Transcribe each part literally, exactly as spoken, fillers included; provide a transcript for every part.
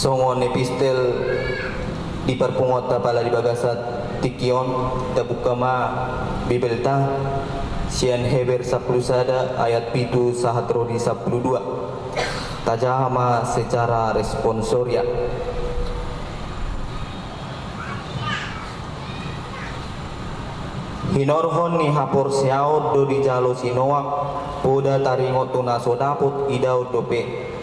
Songon epistel di parpunguanta pala di bagasan tingki on, tabuka ma Bibelta sian Heber sampulu sada ayat pitu sahat ro di sampulu dua. Tajaha ma secara responsoria. Hinorhon ni haporseaon do dijalo si Noak, poda taringot tu na so dapot idaon dope.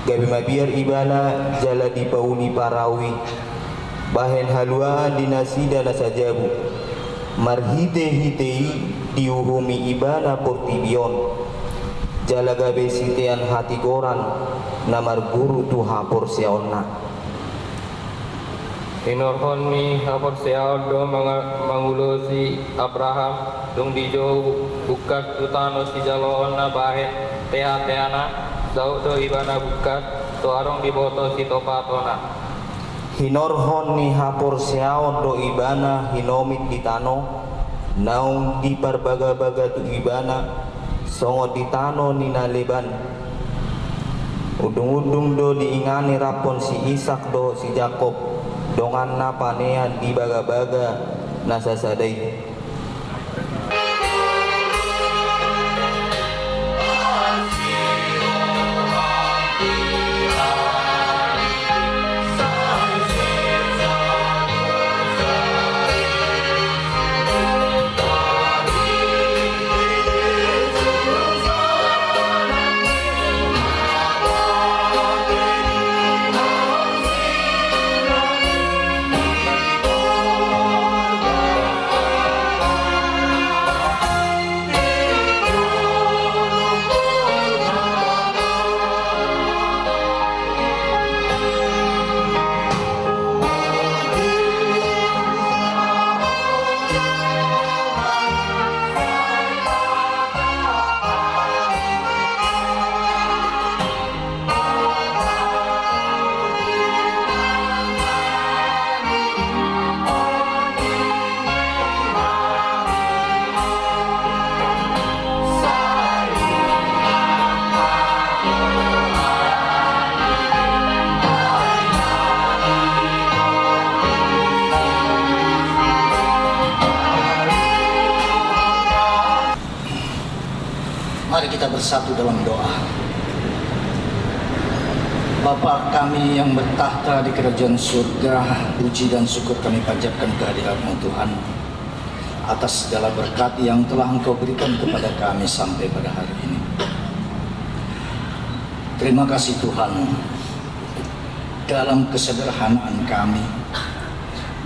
Gabe mabiar ibana jala dipauli parau i, bahen haluaon di nasida na sajabu. Marhitehite i diuhumi ibana portibi on, jala gabe sitean hatigoran na marguru tu haporseaonna. Hinorhon ni haporseaon do manga-, mangulosi Abraham, dung dijou bungkas tu tano sijaloonna bahen teateana, saut do ibana bungkas, so adong diboto sitopatona. Hinorhon ni haporseaon do ibana hinomit di tano, naung diparbagabaga tu ibana, songon di tano ni na leban. Undungundung do diingani raphon si Isak dohot si Jakob, donganna panean di bagabaga na sasada i. Mari kita bersatu dalam doa. Bapa kami yang bertakhta di kerajaan surga, puji dan syukur kami panjatkan kehadirat-Mu, Tuhan, atas segala berkat yang telah Engkau berikan kepada kami sampai pada hari ini. Terima kasih, Tuhan, dalam kesederhanaan kami,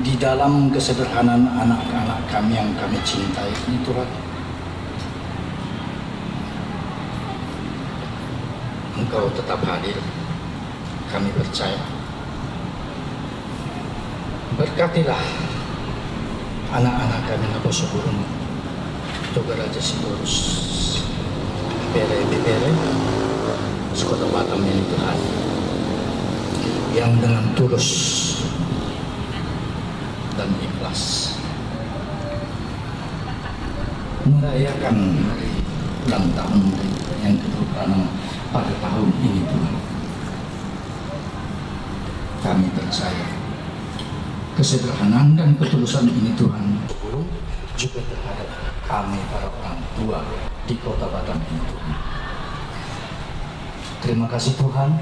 di dalam kesederhanaan anak-anak kami yang kami cintai ini, Tuhan, Engkau tetap hadir. Kami percaya. Berkatilah anak-anak kami naposobulung, Toga Raja Sitorus, Pere Pipere, sekota Batam ini, Tuhan, yang dengan tulus dan ikhlas merayakan hari ulang tahun yang kedua puluh enam pada tahun ini, Tuhan. Kami percaya kesederhanaan dan ketulusan ini, Tuhan, juga terhadap kami para orang tua di Kota Batam ini, Tuhan. Terima kasih, Tuhan,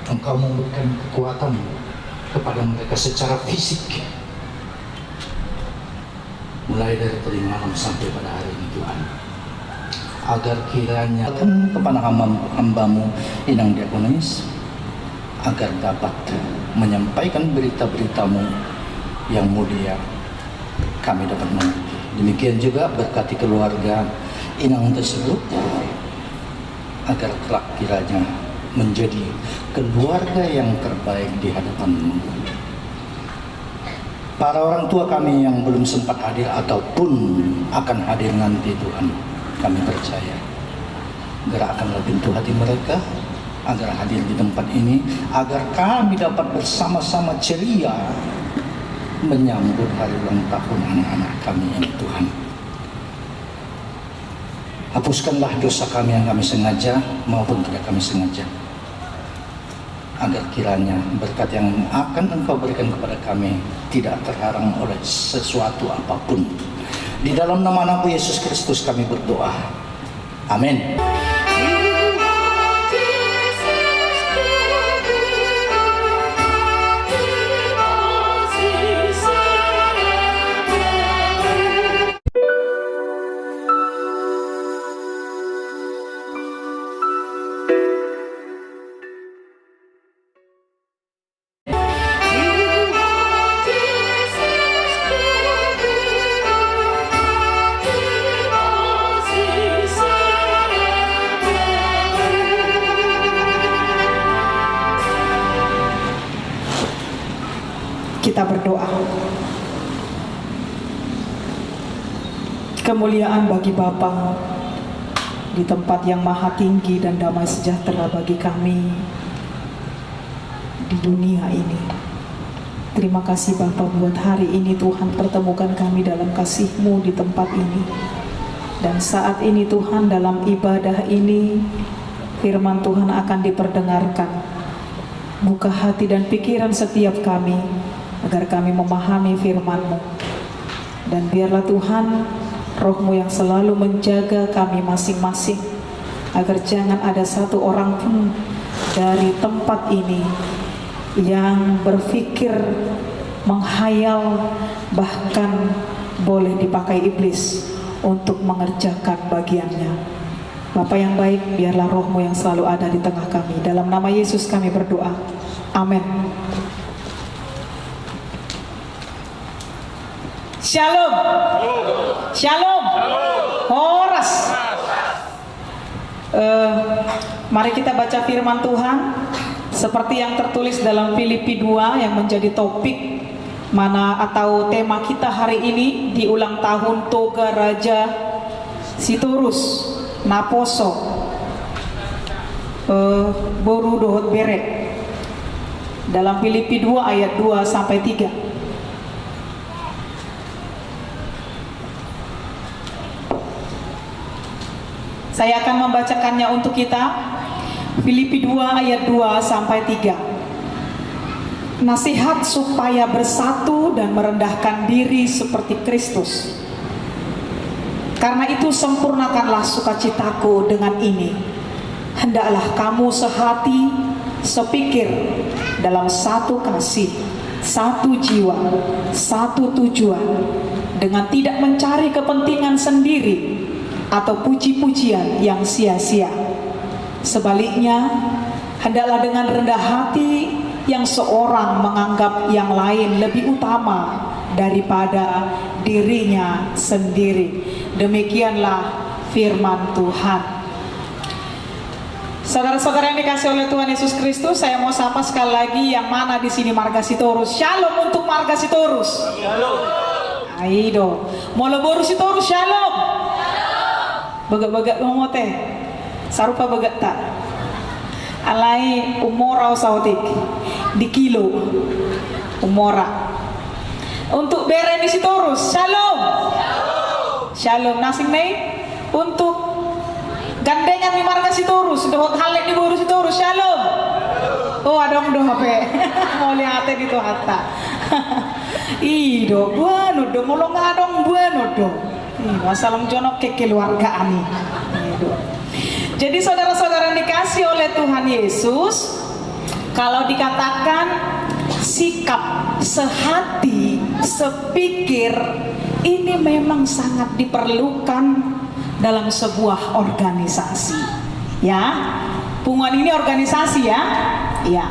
Engkau memberikan kekuatan kepada mereka secara fisik. Mulai dari tadi malam sampai pada hari ini, Tuhan, agar kiranya kepada hamba-Mu, Inang Diakonis, agar dapat menyampaikan berita-berita-Mu yang mulia, kami dapat mengerti. Demikian juga berkati keluarga Inang tersebut, agar kelak kiranya menjadi keluarga yang terbaik di hadapan-Mu. Para orang tua kami yang belum sempat hadir ataupun akan hadir nanti, Tuhan, kami percaya, gerakkanlah pintu hati mereka agar hadir di tempat ini, agar kami dapat bersama-sama ceria menyambut hari ulang tahun anak-anak kami ini, Tuhan. Hapuskanlah dosa kami yang kami sengaja maupun tidak kami sengaja. Agar kiranya berkat yang akan Engkau berikan kepada kami tidak terhalang oleh sesuatu apapun. Di dalam nama Anakmu Yesus Kristus kami berdoa. Amin. Kita berdoa. Kemuliaan bagi Bapa di tempat yang maha tinggi dan damai sejahtera bagi kami di dunia ini. Terima kasih Bapa buat hari ini Tuhan pertemukan kami dalam kasih-Mu di tempat ini. Dan saat ini Tuhan dalam ibadah ini firman Tuhan akan diperdengarkan. Buka hati dan pikiran setiap kami agar kami memahami firman-Mu. Dan biarlah Tuhan, Roh-Mu yang selalu menjaga kami masing-masing, agar jangan ada satu orang pun dari tempat ini yang berpikir, menghayal, bahkan boleh dipakai iblis untuk mengerjakan bagiannya. Bapa yang baik, biarlah Roh-Mu yang selalu ada di tengah kami. Dalam nama Yesus kami berdoa. Amin. Shalom. Shalom. Horas. Eh, mari kita baca firman Tuhan seperti yang tertulis dalam Filipi dua yang menjadi topik mana atau tema kita hari ini di ulang tahun Toga Raja Sitorus, Naposo, eh, Boru dohot Bere. Dalam Filipi dua ayat dua sampai tiga. Saya akan membacakannya untuk kita. Filipi dua ayat dua sampai tiga. Nasihat supaya bersatu dan merendahkan diri seperti Kristus. Karena itu, sempurnakanlah sukacitaku dengan ini. Hendaklah kamu sehati, sepikir, dalam satu kasih, satu jiwa, satu tujuan, dengan tidak mencari kepentingan sendiri atau puji-pujian yang sia-sia. Sebaliknya, hendaklah dengan rendah hati yang seorang menganggap yang lain lebih utama daripada dirinya sendiri. Demikianlah firman Tuhan. Saudara-saudara yang dikasihi oleh Tuhan Yesus Kristus, saya mau sapa sekali lagi yang mana di sini marga Sitorus. Shalom untuk marga Sitorus. Shalom. Aido. Molo boru Sitorus, shalom. Bagak-bagak lomo te. Sarupa bagakta. Alai umora au saotik. Di kilo. Umora. Untuk bere ni Sitorus, shalom. Shalom. Nasing nai. Untuk gandengan ni marga Sitorus dohot hallet ni boru Sitorus, shalom. Oh, adong do hape. Mauliate di Tuhanta. I do, boanon do, molo nga adong boanon do. Ih, masa long jonok kekeluargaan i. I do. Jadi saudara-saudara yang dikasihi oleh Tuhan Yesus, kalau dikatakan sikap sehati, sepikir, ini memang sangat diperlukan dalam sebuah organisasi. Ya, punguan ini organisasi ya. Ya,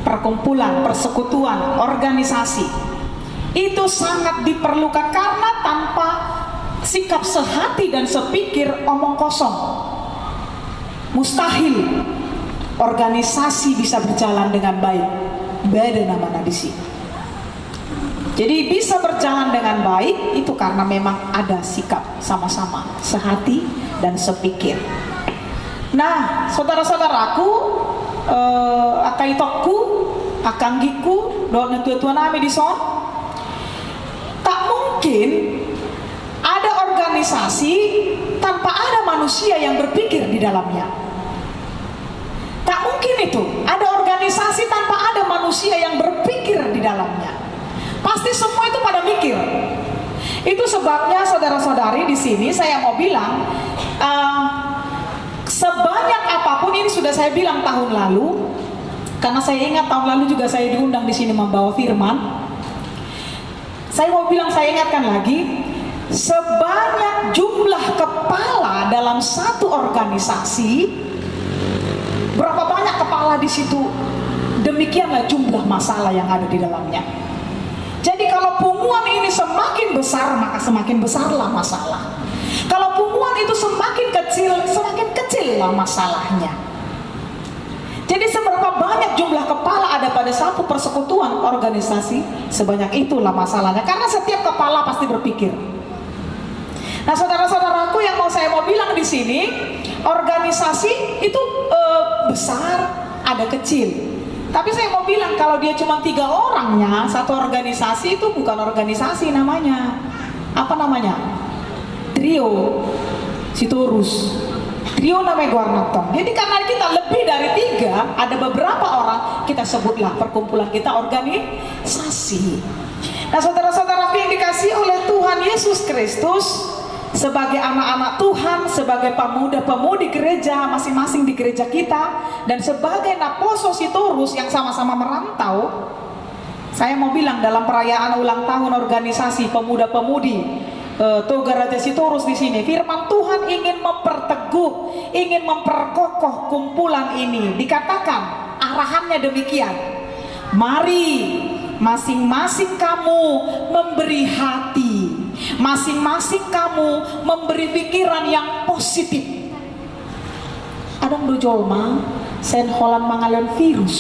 perkumpulan, persekutuan, organisasi. Itu sangat diperlukan karena tanpa sikap sehati dan sepikir, omong kosong. Mustahil organisasi bisa berjalan dengan baik. Beda nama na disi. Jadi bisa berjalan dengan baik itu karena memang ada sikap sama-sama sehati dan sepikir. Nah, saudara-saudaraku, eh, angka itongku, angka anggingku, dohot natua-tua nami dison, tak mungkin ada organisasi tanpa ada manusia yang berpikir di dalamnya. Tak mungkin itu ada organisasi tanpa ada manusia yang berpikir di dalamnya. Pasti semua itu pada mikir. Itu sebabnya, saudara-saudari, di sini saya mau bilang, eh, sebanyak apapun, ini sudah saya bilang tahun lalu, karena saya ingat tahun lalu juga saya diundang di sini membawa firman. Saya mau bilang, saya ingatkan lagi, sebanyak jumlah kepala dalam satu organisasi, berapa banyak kepala di situ, demikianlah jumlah masalah yang ada di dalamnya. Jadi, kalau punguan ini semakin besar, maka semakin besarlah masalah. Kalau punguan itu semakin kecil, semakin kecillah masalahnya. Jadi, seberapa banyak jumlah kepala ada pada satu persekutuan organisasi, sebanyak itulah masalahnya. Karena setiap kepala pasti berpikir. Nah, saudara-saudaraku, yang mau saya mau bilang di sini, organisasi itu, eh, besar, ada kecil. Tapi saya mau bilang, kalau dia cuma tiga orangnya, satu organisasi itu bukan organisasi namanya. Apa namanya? Trio Sitorus. Trio nama goarna tong. Jadi, karena kita lebih dari tiga, ada beberapa orang, kita sebutlah perkumpulan kita organisasi. Nah, saudara-saudaraku yang dikasihi oleh Tuhan Yesus Kristus, sebagai anak-anak Tuhan, sebagai pemuda-pemudi gereja masing-masing di gereja kita, dan sebagai naposo Sitorus yang sama-sama merantau, saya mau bilang, dalam perayaan ulang tahun organisasi pemuda-pemudi, eh, Toga Raja Sitorus di sini, firman Tuhan ingin memperteguh, ingin memperkokoh kumpulan ini. Dikatakan, arahannya demikian. Mari, masing-masing kamu memberi hati, masing-masing kamu memberi pikiran yang positif. Adong do jolma, sian holan mangalehon virus.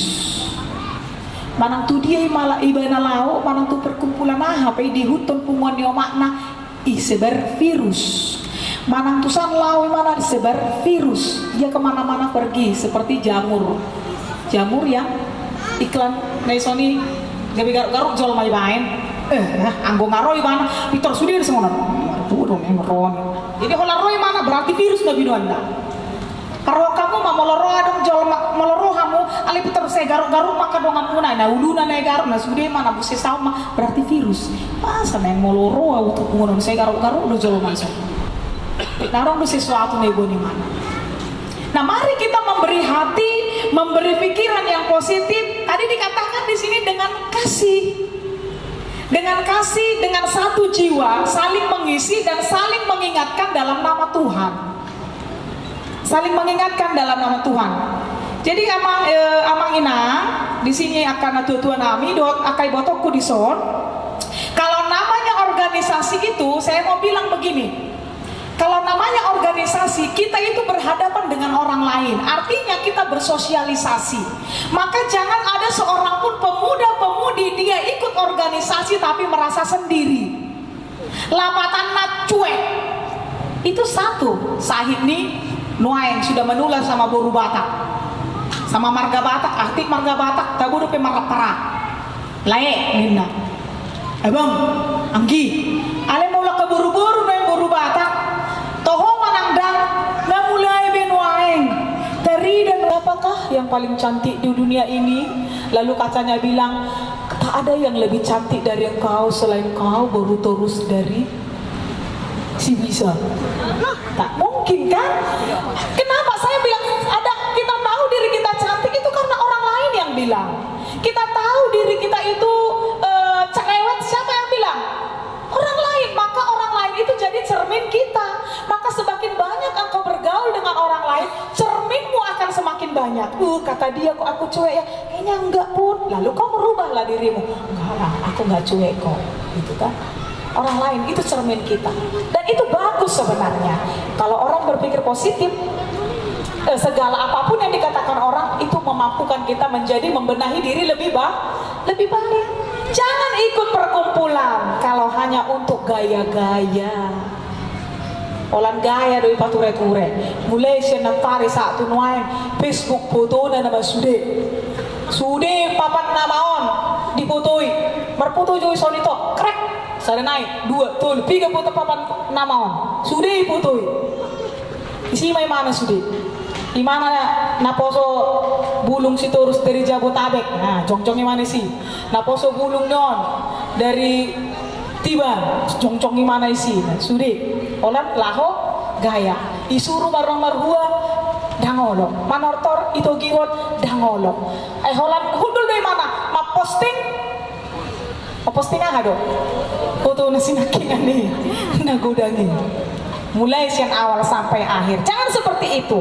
Manang tu dia i mala ibana laho, manang tu perkumpulan aha pe i, diihuthon punguan ni omakna, disebar virus. Manang tu san laho ibana, disebar virus. Dia kemana-mana pergi, seperti jamur. Jamur yang iklan na dison i, gabe garuk-garuk jolma dibaen. Eh, anggo nga ro ibana, pintor sude do songon on. Bodo memang ro on. Jadi holan ro ibana, berarti virus na binoanna. Haroha hamu ma, molo ro adong jolma, molo ro hamu, alai pintor sai garuk-garuk ma angka donganmuna, na uluna na digaruk, na sude ma, na buse saut ma, berarti virus. Masa naeng molo ro ahu tu punguan on sai garuk-garuk do jolma i songon. Ndang adong do sesuatu na diboan ibana. Nah, mari kita memberi hati, memberi pikiran yang positif. Tadi dikatakan di sini dengan kasih. Dengan kasih, dengan satu jiwa, saling mengisi dan saling mengingatkan dalam nama Tuhan. Saling mengingatkan dalam nama Tuhan. Jadi, amang, eh, amang inang, di sini angka natua-tua nami, dohot angka ibotongku dison. Kalau namanya organisasi itu, saya mau bilang begini. Kalau namanya organisasi, kita itu berhadapan dengan orang lain. Artinya kita bersosialisasi. Maka jangan ada seorang pun pemuda-pemudi dia ikut organisasi tapi merasa sendiri. Lapatanna cuek. Itu satu, sahit ni nuaeng sudah menular sama boru Batak. Sama marga Batak, arti marga Batak, tabo dope marrap-rap. Lae, ninna. Abang, anggi. Alai molo angka boru-boru nuaeng boru Batak, toho manang ndang, na mulai be nuaeng. Tarida nu-, apakah yang paling cantik di dunia ini? Lalu kacanya bilang, tak ada yang lebih cantik dari engkau selain kau, boru Torus dari Sibisa. Tak mungkin, kan? Kenapa saya bilang ada, kita tahu diri kita cantik itu karena orang lain yang bilang. Kita tahu diri kita itu, eh, cerewet, siapa yang bilang? Orang lain. Maka orang lain itu jadi cermin kita. Maka semakin banyak engkau bergaul dengan orang lain, cerminmu akan semakin banyak. Uh, kata dia kok aku cuek ya. Kayaknya enggak, Put. Lalu kau merubahlah dirimu. Enggak lah, aku enggak cuek kok. Gitu kan. Orang lain itu cermin kita. Dan itu bagus sebenarnya. Kalau orang berpikir positif, eh, segala apapun yang dikatakan orang itu memampukan kita menjadi, membenahi diri lebih ba-, lebih baik. Jangan ikut perkumpulan kalau hanya untuk gaya-gaya. Holan gaya do ipature-ture. Mulai sian nantoari sahat tu nuaeng, Facebook fotona nama sude. Sude papan nama on difotoi. Marfoto jo i songon i to, krek. Sada nai, dua, tolu, piga foto papan nama on. Sude ifotoi. Disi ma imana sude. Imana naposo Bulung Sitorus dari Jabotabek, nah, jongjong imana isi. Naposo bulung non dari Tiban, jongjong imana isi. Nah, sude, holan laho gaya. Isuru marruang marhua, dang olo. Manortor, itogihon, dang olo. Ai holan hundul do imana, mamposting. Mamposting aha do? Foto na sinangkingan i, na godang i. Mulai sian awal sampai akhir. Jangan seperti itu.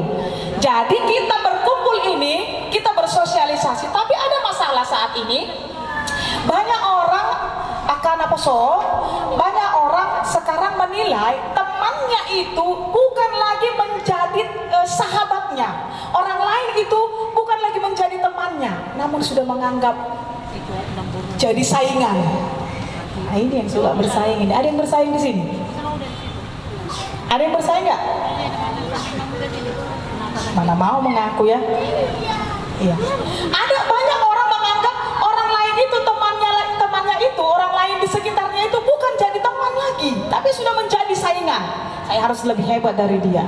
Jadi kita berkumpul ini, kita bersosialisasi. Tapi ada masalah saat ini. Banyak orang, angka naposo, banyak orang sekarang menilai temannya itu bukan lagi menjadi, eh, sahabatnya. Orang lain itu bukan lagi menjadi temannya, namun sudah menganggap jadi saingan. Nah, ini yang suka bersaing ini. Ada yang bersaing di sini? Ada yang bersaing nggak? Mana mau mengaku ya? Iya. Ada banyak orang menganggap orang lain itu temannya, temannya itu, orang lain di sekitarnya itu bukan jadi teman lagi, tapi sudah menjadi saingan. Saya harus lebih hebat dari dia.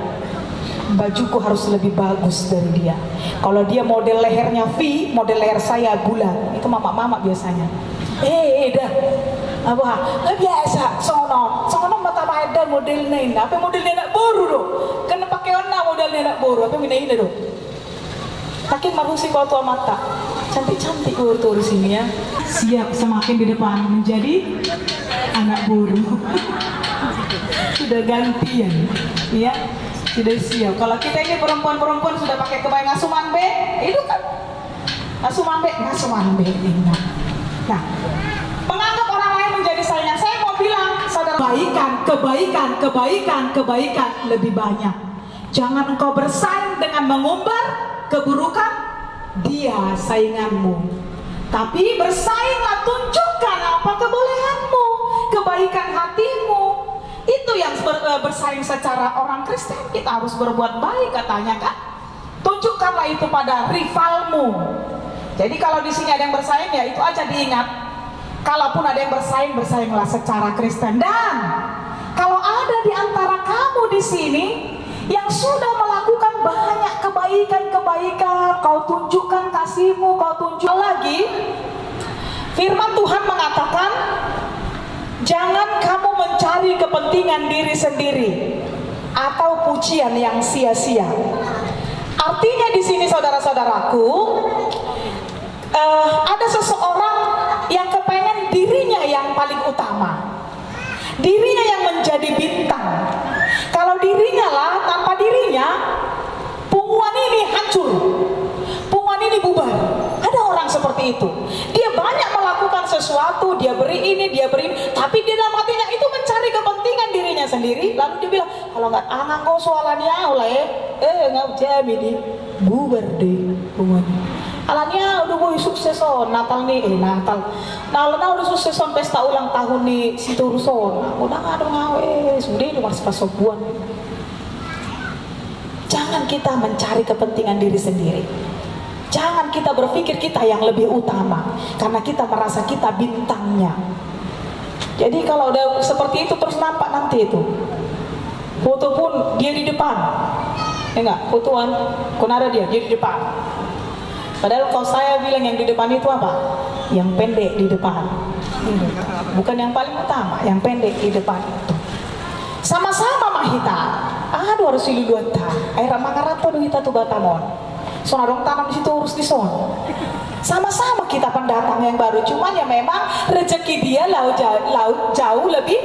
Bajuku harus lebih bagus dari dia. Kalau dia model lehernya V, model leher saya bulat. Itu mama-mama biasanya. Eh, eh, dah. Apa? Nggak biasa, songon on. Songon on ma tabaen da modelna inna. Apa modelna anak boru do? Kan pakeonna model ni anak boru. Apa mina ina do? Makin marhusip au tu amanta. Cantik-cantik boru tu di sini ya. Siap semakin di depan menjadi anak boru. Sudah gantian, ya. Sudah siap. Kalau kita ini perempuan-perempuan sudah pakai kebaya, ngasuman be, itu kan ngasuman be, ngasuman be, inna. Nah, menganggap orang lain menjadi saingan. Saya mau bilang, saudara, kebaikan, kebaikan, kebaikan, kebaikan lebih banyak. Jangan engkau bersaing dengan mengumbar keburukan dia sainganmu. Tapi bersainglah, tunjukkan apa kebolehanmu, kebaikan hatimu. Itu yang ber-, eh, bersaing secara orang Kristen. Kita harus berbuat baik katanya, kan? Tunjukkanlah itu pada rivalmu. Jadi kalau di sini ada yang bersaing, ya itu aja diingat. Kalaupun ada yang bersaing, bersainglah secara Kristen. Dan kalau ada di antara kamu di sini yang sudah melakukan banyak kebaikan-kebaikan, kau tunjukkan kasihmu, kau tunjuk lagi. Firman Tuhan mengatakan, "Jangan kamu mencari kepentingan diri sendiri atau pujian yang sia-sia." Artinya di sini, saudara-saudaraku, eh, ada seseorang yang kepengen dirinya yang paling utama, dirinya yang menjadi bintang. Kalau dirinya lah, tanpa dirinya, punguan ini hancur, punguan ini bubar. Ada orang seperti itu. Dia banyak melakukan sesuatu, dia beri ini, dia beri ini, tapi dia dalam hatinya itu mencari kepentingan dirinya sendiri, lalu dia bilang, "Kalau nggak angan kau soalannya, oleh, eh, nggak jadi di bubar deh punguan ini." Alani au do boi sukses on Natal ni, eh, Natal. Alani au do sukses on pesta ulang tahun ni Sitorus on. Godang adong au, eh, sude do marsipasobuan. Jangan kita mencari kepentingan diri sendiri. Jangan kita berpikir kita yang lebih utama karena kita merasa kita bintangnya. Jadi kalau udah seperti itu terus nampak nanti itu. Foto pun dia di depan. Ya enggak? Fotoan, kon ada dia, dia di depan. Padahal kalau saya bilang yang di depan itu apa? Yang pendek di depan. Bukan yang paling utama, yang pendek di depan itu. Sama-sama ma hita. Aha do harus siluluanta? Ai rap mangaranto do hita tu Batam on. Songon adong tanam Sitorus dison. Sama-sama kita pendatang yang baru, cuman ya memang rezeki dia lau ja-, lau-, jauh lebih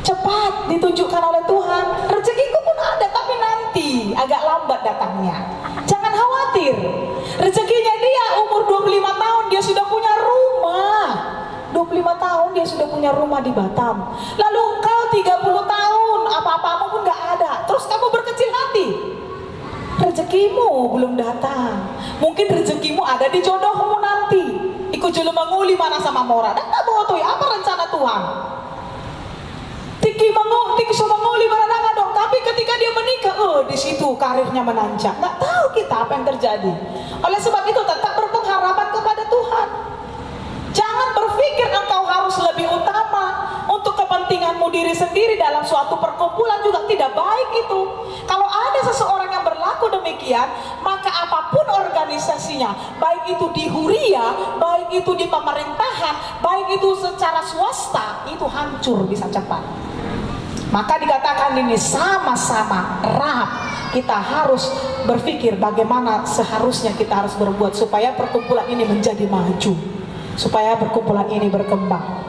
cepat ditunjukkan oleh Tuhan. Rezekiku pun ada, tapi nanti agak lambat datangnya. Jangan khawatir. Rezekinya dia umur dua puluh lima tahun, dia sudah punya rumah. Dua puluh lima tahun dia sudah punya rumah di Batam. Lalu engkau tiga puluh tahun, apa-apamu pun nggak ada. Terus kamu berkecil hati. Rezekimu belum datang. Mungkin rezekimu ada di jodohmu nanti. Iko jolo mangoli ma na sa mamora. Ndang taboto i apa rencana Tuhan. Tingki mango-, tingki so mangoli ma na ndang adong. Tapi ketika dia menikah, oh, di situ karirnya menanjak. Nggak tahu kita apa yang terjadi. Oleh sebab itu, tetap berpengharapan kepada Tuhan. Jangan berpikir engkau harus lebih utama untuk kepentinganmu diri sendiri dalam suatu perkumpulan juga tidak baik itu. Kalau ada seseorang yang berlaku demikian, maka apapun organisasi organisasinya, baik itu di huria, baik itu di pemerintahan, baik itu secara swasta, itu hancur bisa cepat. Maka dikatakan ini sama-sama rap, kita harus berpikir bagaimana seharusnya kita harus berbuat supaya perkumpulan ini menjadi maju, supaya perkumpulan ini berkembang.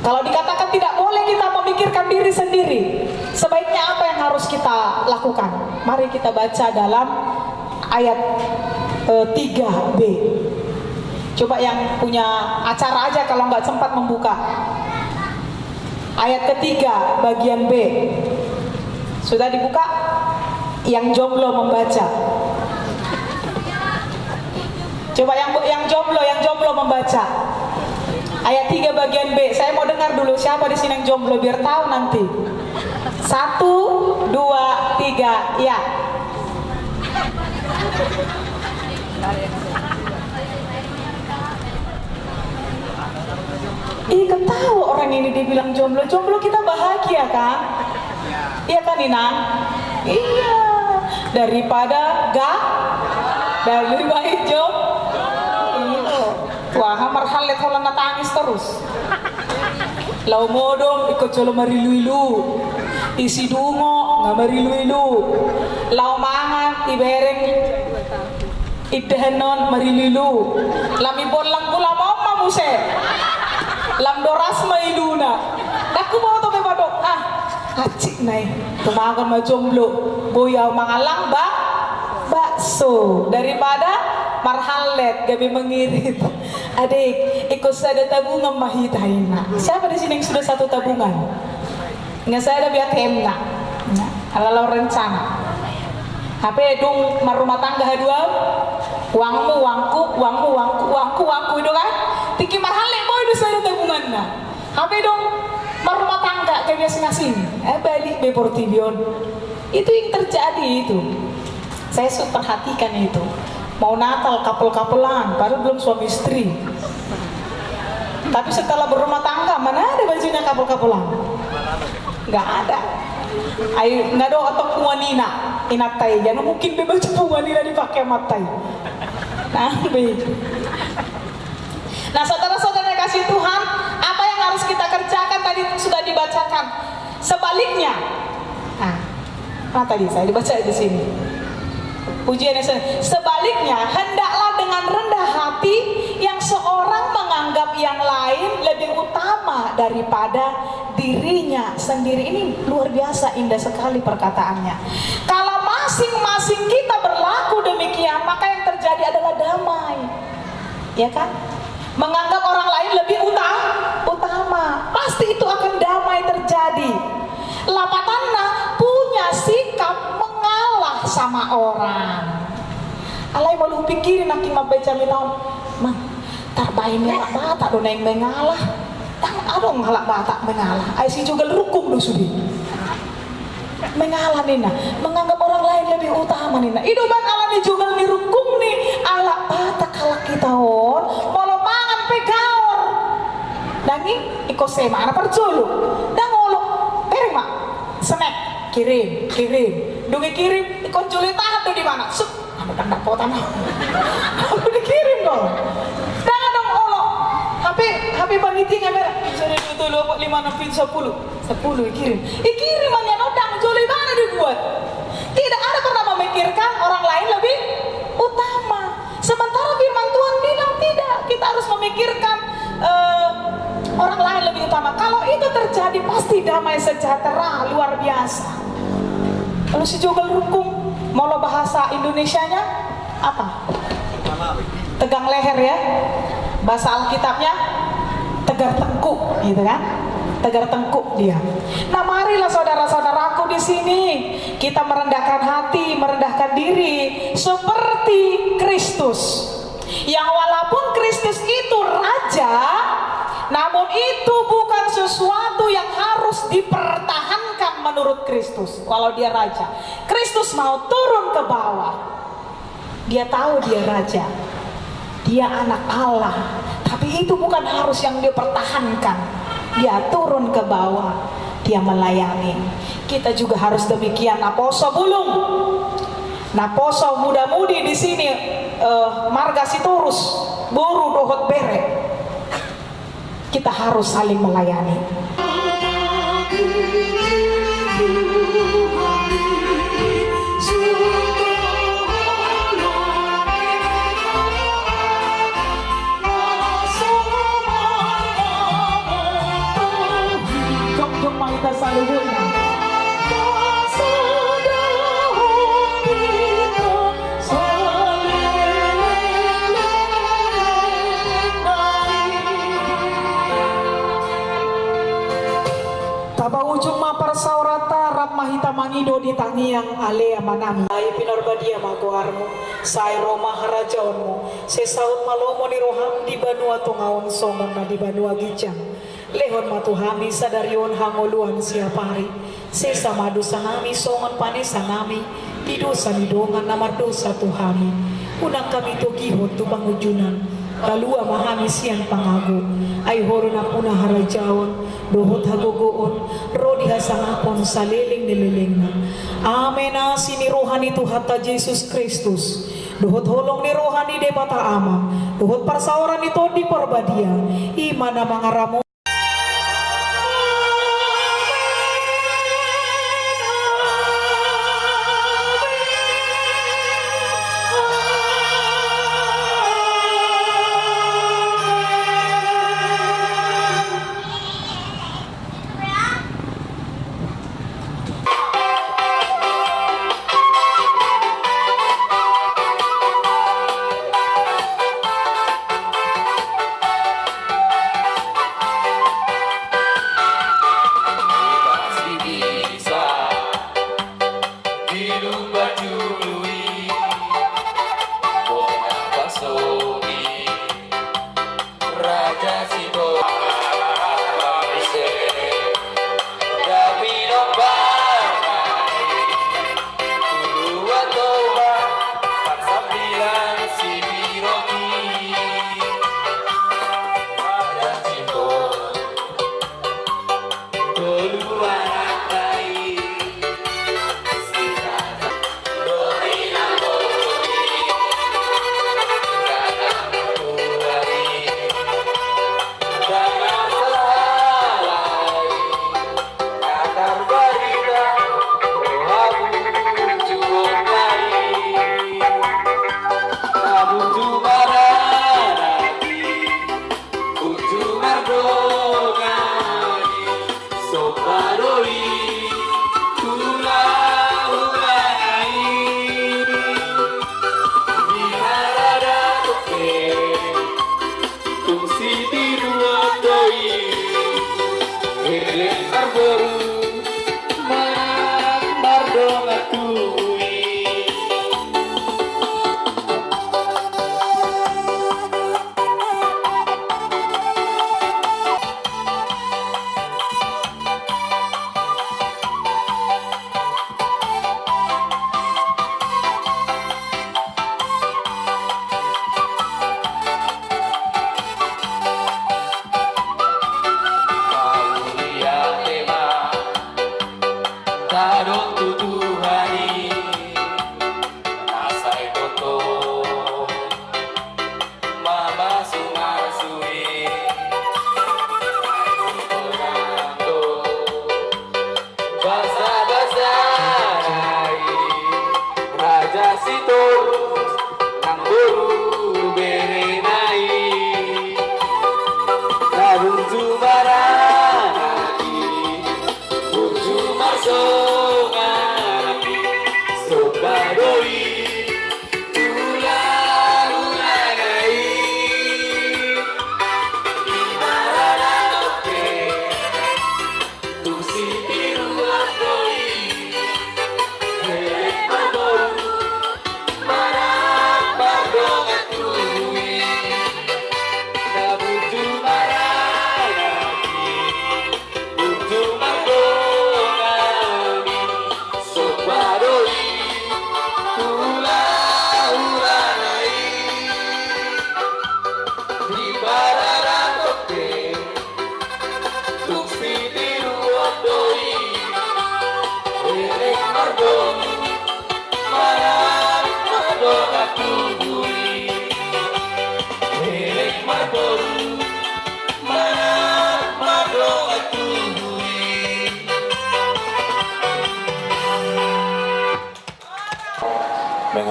Kalau dikatakan tidak boleh kita memikirkan diri sendiri, sebaiknya apa yang harus kita lakukan? Mari kita baca dalam ayat eh, tiga B. Coba yang punya acara aja kalau nggak sempat membuka. Ayat ketiga, bagian B. Sudah dibuka? Yang jomblo membaca. Coba yang yang jomblo, yang jomblo membaca. Ayat tiga bagian B. Saya mau dengar dulu siapa di sini yang jomblo biar tahu nanti. Satu, dua, tiga, ya. Ih, ketawa orang ini dibilang jomblo. Jomblo kita bahagia, kan? Iya kan, Inang? Iya. Daripada ga, dari lebih baik jomblo. Wah, marhallet holan na tangis terus. Laho modom, ingkon jolo marilu-ilu. Isi dungo, nga marilu-ilu. Laho mangan, ibereng. Indahan on marilu-ilu. Lam ibollang gula ma on ma muse. Lam doras ma iluna. Ndang huboto be, madok, ah, hansit na i. Tumagon ma jomblo. Boi au mangallang ba, bakso. Daripada marhallet gabe mangirit. Adek, ingkon sada tabungan ma hita, inna. Siapa di sini yang sudah satu tabungan? Nga sada be ATM-na. Ala laho rencana. Hape dung marrumah tangga haduan, uangmu, uangku, uangmu, uangku, uangku, uangku, i do kan? Tingki marhallet boi do sada tabunganna. Hape dung marrumah tangga gabe asing-asing, eh, balik be portibi on. Itu yang terjadi itu. Saya suka perhatikan itu. Mau Natal couple-couplean, padahal belum suami istri. Tapi setelah berumah tangga, mana ada bajunya couple-couplean? Nggak ada. Ai, nggak ada atau punguan ina, inanta i. Jangan mungkin be baju punguan ina dipakai amanta i. Nah, be. Nah, saudara-saudara yang kasih Tuhan, apa yang harus kita kerjakan tadi sudah dibacakan. Sebaliknya, nah, nah, tadi saya dibaca di sini. Pujian yang se-, sebaliknya, hendaklah dengan rendah hati yang seorang menganggap yang lain lebih utama daripada dirinya sendiri. Ini luar biasa indah sekali perkataannya. Kalau masing-masing kita berlaku demikian, maka yang terjadi adalah damai. Ya kan? Menganggap orang lain lebih uta-, utama. Pasti itu akan damai terjadi. Lapatanna punya sikap mengalah sama orang. Alai molo hupikiri nangkin mambaen jamita on, man, tarbaen ni halak Batak do naeng mengalah. Ndang adong halak Batak mengalah. Ai sijogal rungkung do sude. Mengalah ninna, menganggap orang lain lebih utama ninna. I do umbahen ala ni jogal ni rungkung ni halak Batak halak hita on, molo mangan pe gaor. Ndang i, ingkon sema na parjolo. Ndang olo, bereng ma. Snack, kirim, kirim. Dung i kirim, ingkon jolo i tahan do di mana. Sut. Anu kan dapotan. Anu dikirim dong. Ndang adong olo. Hape, hape panitia kamera. Satu, dua, tolu, empat, lima, enam, tujuh, sepuluh. Sepuluh dikirim. Dikirim ma nian on, ndang jolo ibana dibuat. Tidak ada pernah memikirkan orang lain lebih utama. Sementara firman Tuhan bilang tidak. Kita harus memikirkan, eh, orang lain lebih utama. Kalau itu terjadi, pasti damai sejahtera luar biasa. Kalau sijogal rungkung, molo bahasa Indonesianya apa? Tegang leher ya. Bahasa Alkitabnya tegar tengkuk, gitu kan? Tegar tengkuk dia. Nah, marilah saudara-saudaraku di sini kita merendahkan hati, merendahkan diri seperti Kristus. Yang walaupun Kristus itu raja, namun itu bukan sesuatu yang harus dipertahankan menurut Kristus. Kalau dia raja, Kristus mau turun ke bawah. Dia tahu dia raja. Dia anak Allah. Tapi itu bukan harus yang dia pertahankan. Dia turun ke bawah. Dia melayani. Kita juga harus demikian. Naposo bulung. Naposo muda-mudi di sini, Marga Sitorus, boru dohot bere, kita harus saling melayani. Jongjong ma hita saluhutna. Taba ujung ma parsaoranta, rap ma hita mangido di tangiang Ale Amanami. Sai pinarbadia ma goarmu, sai ro ma harajaonmu, sai saut ma lomo ni roham di banua tonga on songon na di banua ginjang. Lehon ma tu hami sadari on hangoluan siapari. Sesa ma dosanami songon panesanami di dosa ni dongan na mardosa tu hami. Unang hami togihon tu pangunjunan. Palua ma hami sian pangago. Ai Ho do nampuna harajaon dohot hagogoon ro di hasangapon saleleng ni lelengna. Amen. Asi ni roha ni Tuhanta Jesus Kristus, dohot holong ni roha ni Debata Ama, dohot parsaoran ni Tondi Parbadia, i ma na mangaramoti.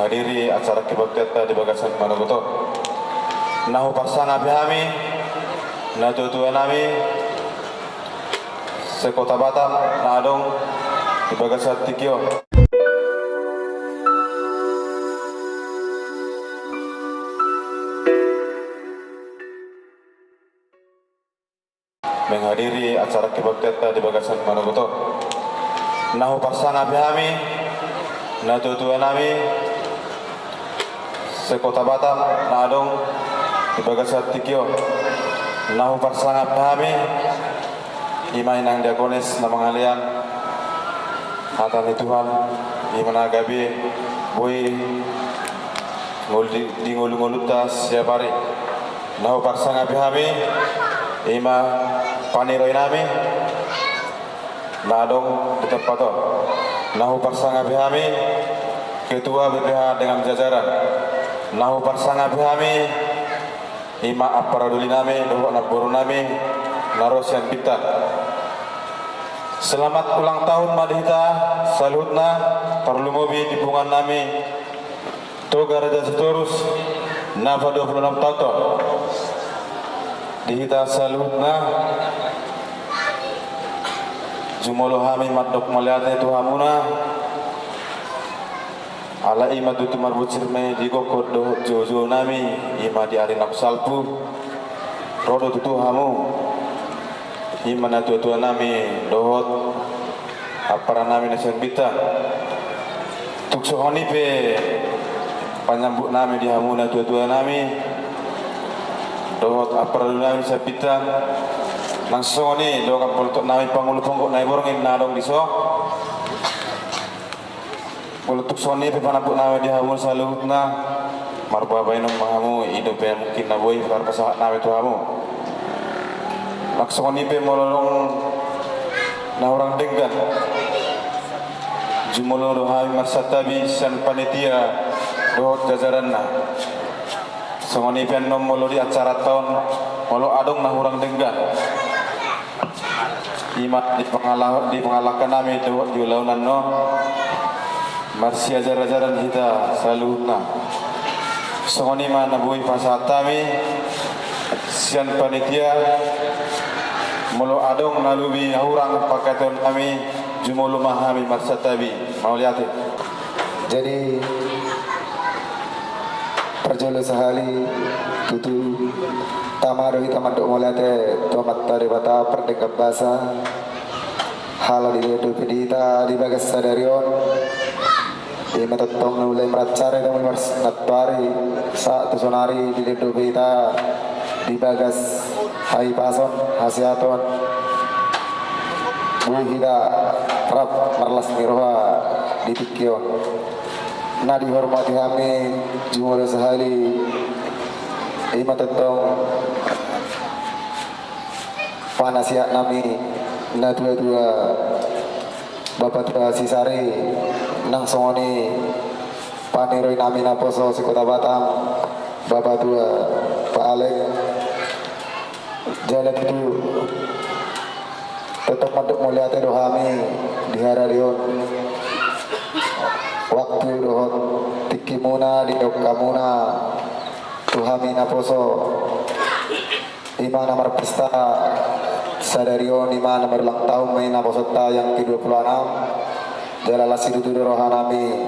Hadiri acara kebaktianta di bagasan manogot on. Na huparsangapi hami, natuatua nami, se-Kota Batam, na adong di bagasan tingki on. Menghadiri acara kebaktianta di bagasan manogot on. Na huparsangapi hami, natuatua nami, se-Kota Batam, na adong di bagasan tingki on. Na huparsangapi hami, ima inang diakones na mangalean hata ni Tuhan, ima na gabe boi ngolu di, di ngolungolunta siapari. Na huparsangapi hami, ima paniroi nami na adong di tempat on. Na huparsangapi hami, ketua B P H dengan jajaran. Na huparsangapi hami, ima amparsaduli nami dohot namboru nami na ro sian Bintan. Selamat ulang tahun ma di hita saluhutna, tarlumobi di punguan nami Toga Raja Sitorus na paduapuluenam taon on. Di hita saluhutna, jumolo hami mandok mauliate tu hamuna. Ala ima tutu marbonsir ma i di gokhon dohot joujou nami, ima di ari naung salpu. Ro do tutu hamu, ima natuatua nami dohot ampara nami na sian Bintan. Tung songon i pe panyambut nami di hamu natuatua nami dohot amparsaduli nami sian Bintan. Nang songon i dongan polotok nami pangulu ponggok nai borngin na adong dison. Molo tung songon i pe panyambut nami di hamu saluhutna, marboa baenon ma hamu, i dope mungkin na boi parpasahat nami tu hamu. Nang songon i pe molo adong na hurang denggan, jumolo do hami marsantabi sian panitia dohot jajaranna. Songon i pe annon molo di acaranta on, molo adong na hurang denggan, ima di pangala-, di pangalangka nami dohot di ulaon annon, marsiajarajaran hita saluhutna. Songon i ma na boi pasahat hami sian panitia, molo adong na lobi hurang pangkataion nami, jumolo ma hami marsantabi. Mauliate. Jadi, parjolo sahali tutu tama do hita mandok mauliate tu Amanta Debata pardenggan basa. Ala dilehon dope di hita di bagas sadari on, ima tongtong na mulai maracara hita mulai mars-, nantoari sahat tu sonari dilehon dope hita di bagas hahipason, hasehaton, boi hita rap marlas ni roha di tingki on. Na dihormati hami jumolo sahali, ima tongtong panasihat nami natuatua Bapatua Sisari, nang songon i paniroi nami naposo se-Kota Batam, Bapatua Pa Alek. Jala tutu tongtong mandok mauliate do hami diharalion waktu dohot tingkimuna, dihaonongonmuna tu hami naposo. Ima na marpesta sadari on, ima na marulang tahun ma i naposonta yang kedua puluh enam. Jala las situtu do roha nami,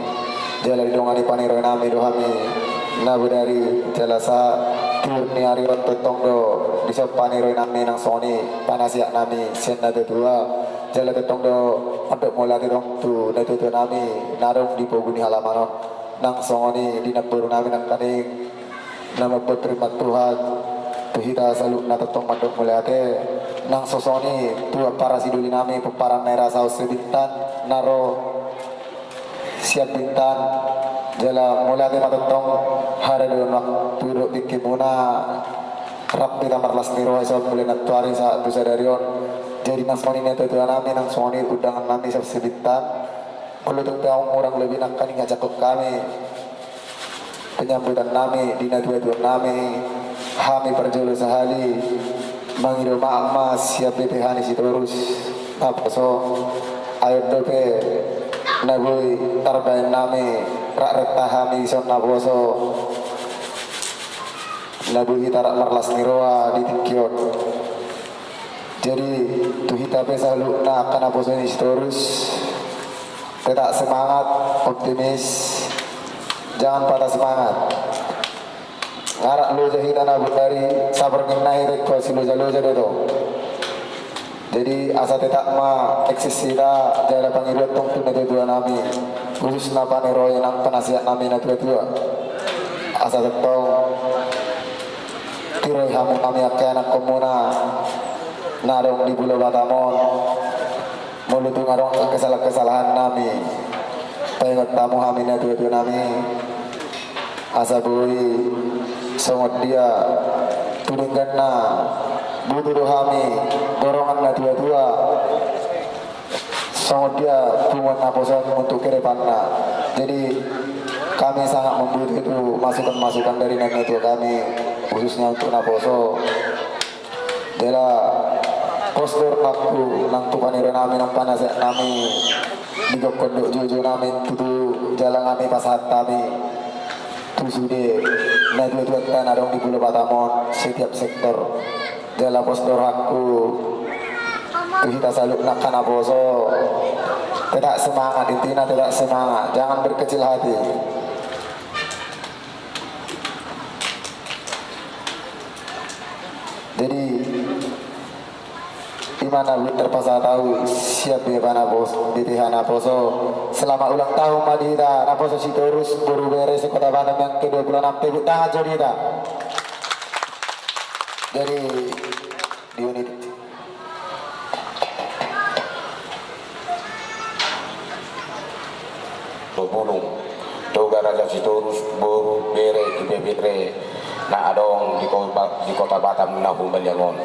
jala didongani paniroi nami do hami na bodari, jala sahat tu ni ari on tongtong do dison paniroi nami nang songon i panasihat nami sian natuatua. Jala tongtong do mandok mauliate tong tu natuatua nami na adong di pogu ni halaman on, nang songon i di namboru nami nangkaning na mambuat firman Tuhan tu hita saluhutna tongtong mandok mauliate. Nang songon i tu ampara sidoli nami pomparan na i rasa on se-Bintan na ro sian Bintan. Jala mauliate ma tongtong haralion waktu dohot tingkimuna rap hita marlas ni roha dison mulai nantoari sahat tu sadari on. Jadi nang songon i natuatua nami, nang songon i undangan nami sian se-Bintan. Molo tung pe adong hurang lobi nangkaning hajakkon hami penyambutan nami di natuatua nami, hami parjolo sahali mangido maaf ma sian B P H ni Sitorus naposo. Ai on dope Na boi tarbaen nami rap renta hami dison naposo, na boi hita rap marlas ni roha di tingki on. Jadi tu hita pe saluhutna angka naposo ni Sitorus, tetap semangat, optimis, jangan patah semangat. Ngarak loja hita na bondari sabar nginna hita ingkon si loja-loja do tong. Jadi asa tetap ma eksis hita jala pangidoan tong tu natua-tua nami, khususna paniroi nang penasehat nami natua-tua. Asa tong tiroi hamu nami angka anakkonmuna na adong di Pulo Batam on. Molo tung adong kesalahan-kesalahan nami, paingot hamu hami natua-tua nami. Asa boi songon dia tu dengganna, butuh do hami dorongan natua-tua. Songon dia punguan naposo on untuk ke depanna. Jadi kami sangat membutuhkan itu masukan-masukan dari natua-tua kami, khususnya untuk naposo. Jala pos do rohangku nang tu paniroi nami nang panasehat nami di gokhon dohot joujou nami tutu jala nami pasahat hami tu sude natua-tuanta na adong di Pulo Batam on setiap sektor. Jala pos do rohangku tu hita saluhutna angka naposo, tetap semangat, intina tetap semangat, jangan berkecil hati. Jadi ima na boi tarpasahat ahu sian B P H naposo, B P H naposo. Selamat ulang tahun ma di hita naposo Sitorus boru bere se-Kota Batam yang kedua puluh enam, tepuk tangan jo di hita. Jadi di unit Tobulung, Toga Raja Sitorus boru bere ibebere na adong di kota, di Kota Batam na humaliang on.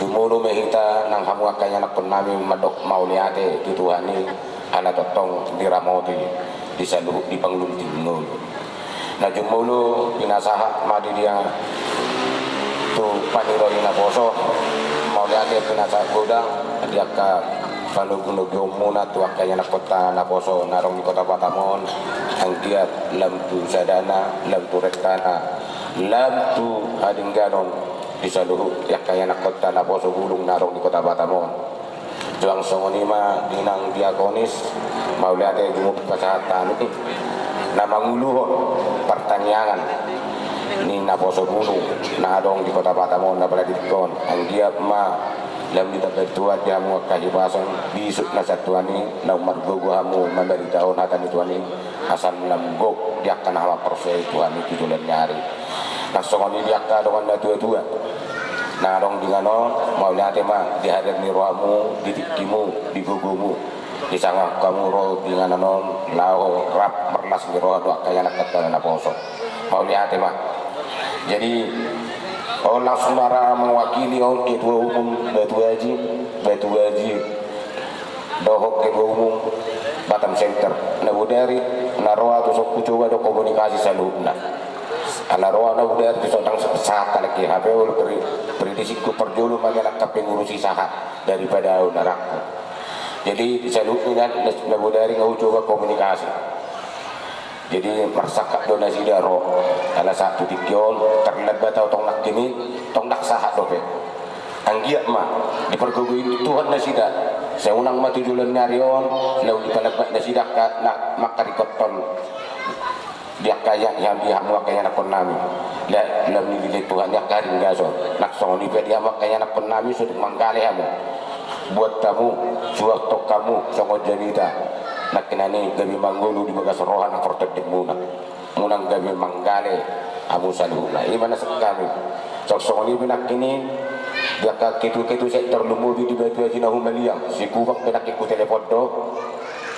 Jumolo ma hita nang hamu angka ianakkon nami mandok mauliate tu Tuhan i ala tongtong diramoti di saluhut di pangunjung. Na jumolo pinasahat ma di dia tu paniroi naposo, mauliate pinasahat godang di angka panogunoguonmuna tu angka ianakkonta naposo na adong di Kota Batam on, anggiat lam tu sadana, lam tu rentana, lam tu hadengganon di saluhut di angka ianakkonta naposo bulung na adong di Kota Batam on. Joang songon i ma di nang diakonis, mauliate jumolo pasahat hami na manguluhon partangiangan ni naposo bulung na adong di Kota Batam on na pala di tingki on. Anggiat ma lam ditambai Tuhan di hamu angka hipason, bisuk na santuan i naung margogo hamu mambaritahon hata ni Tuhan i, asa lam gok di angka na haporseai Tuhan i tu joloan ni ari. Na songon i di angka dongan natua-tua na adong di inganan on, mauliate ma di hadir ni rohamu, di tingkimu, di gogomu, disangap hamu ro di inganan on laho rap marlas ni roha tu angka ianakkon naposo. Mauliate ma. Jadi on langsung ma ra mewakili on ketua umum Batu Aji, Batu Aji dohot ketua umum Batam Center. Na bodari na ro ahu tu son hucoba do komunikasi saluhutna. Ala ro ahu na bodari tu son ndang sahat halak i, hape olo pri-, prinsipku parjolo ma nian angka pengurus i sahat daripada ahu na rangku. Jadi di saluhutna na, na bodari nga hucoba komunikasi. Jadi marsangkap do nasida ro, ala sahat tu tingki on, tarlambat ahu tong nangkin i, tong ndang sahat dope. Anggiat ma dipargogoi Tuhan nasida, sai unang ma tu joloan ni ari on laho dipalambat nasida angka na mangkaringkothon di angka ia, ia di hamu angka ianakkon nami. La, lam dilehon Tuhan i angka haringgason. Nang songon i pe di hamu angka ianakkon nami, so tung manggale hamu, buat hamu, suang tong hamu songon jamita. Nangkinan i gabe mangolu di bagas roha nang portendengmuna. Unang gabe manggale hamu saluhutna. Ima na sangkami. Songon i pe nangkin i di angka ketua-ketua sektor, lumobi di Batu Aji na humaliang, Sikubang pe nangkin hutelepon do.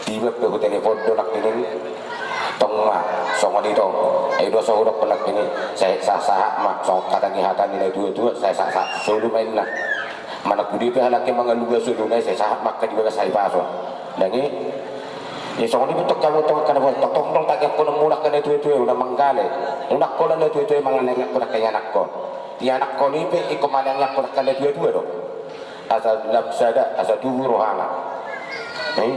Tiba pe hutelepon do nangkin i. Tong ma songon i tong. Ai do so hudok nangkin i. Sai sahat-sahat ma songon hata ni, hata ni natua-tua, sai sahat-sahat solu ma inna. Manang pudi pe halak i mangaluga soluna i, sai sahat ma angka di bagas hahipason. Ndang i. Ia songon i pe tong hamu tong angka naposo, tong, tong, tong tangiangkonmuna angka natua-tua i unang manggale. Unang holan natua-tua i manganangiangkon angka ianakkon. Ianakkon i pe ingkon manangiangkon angka natua-tua do. Asa lam sada, asa tubu rohana. Eh?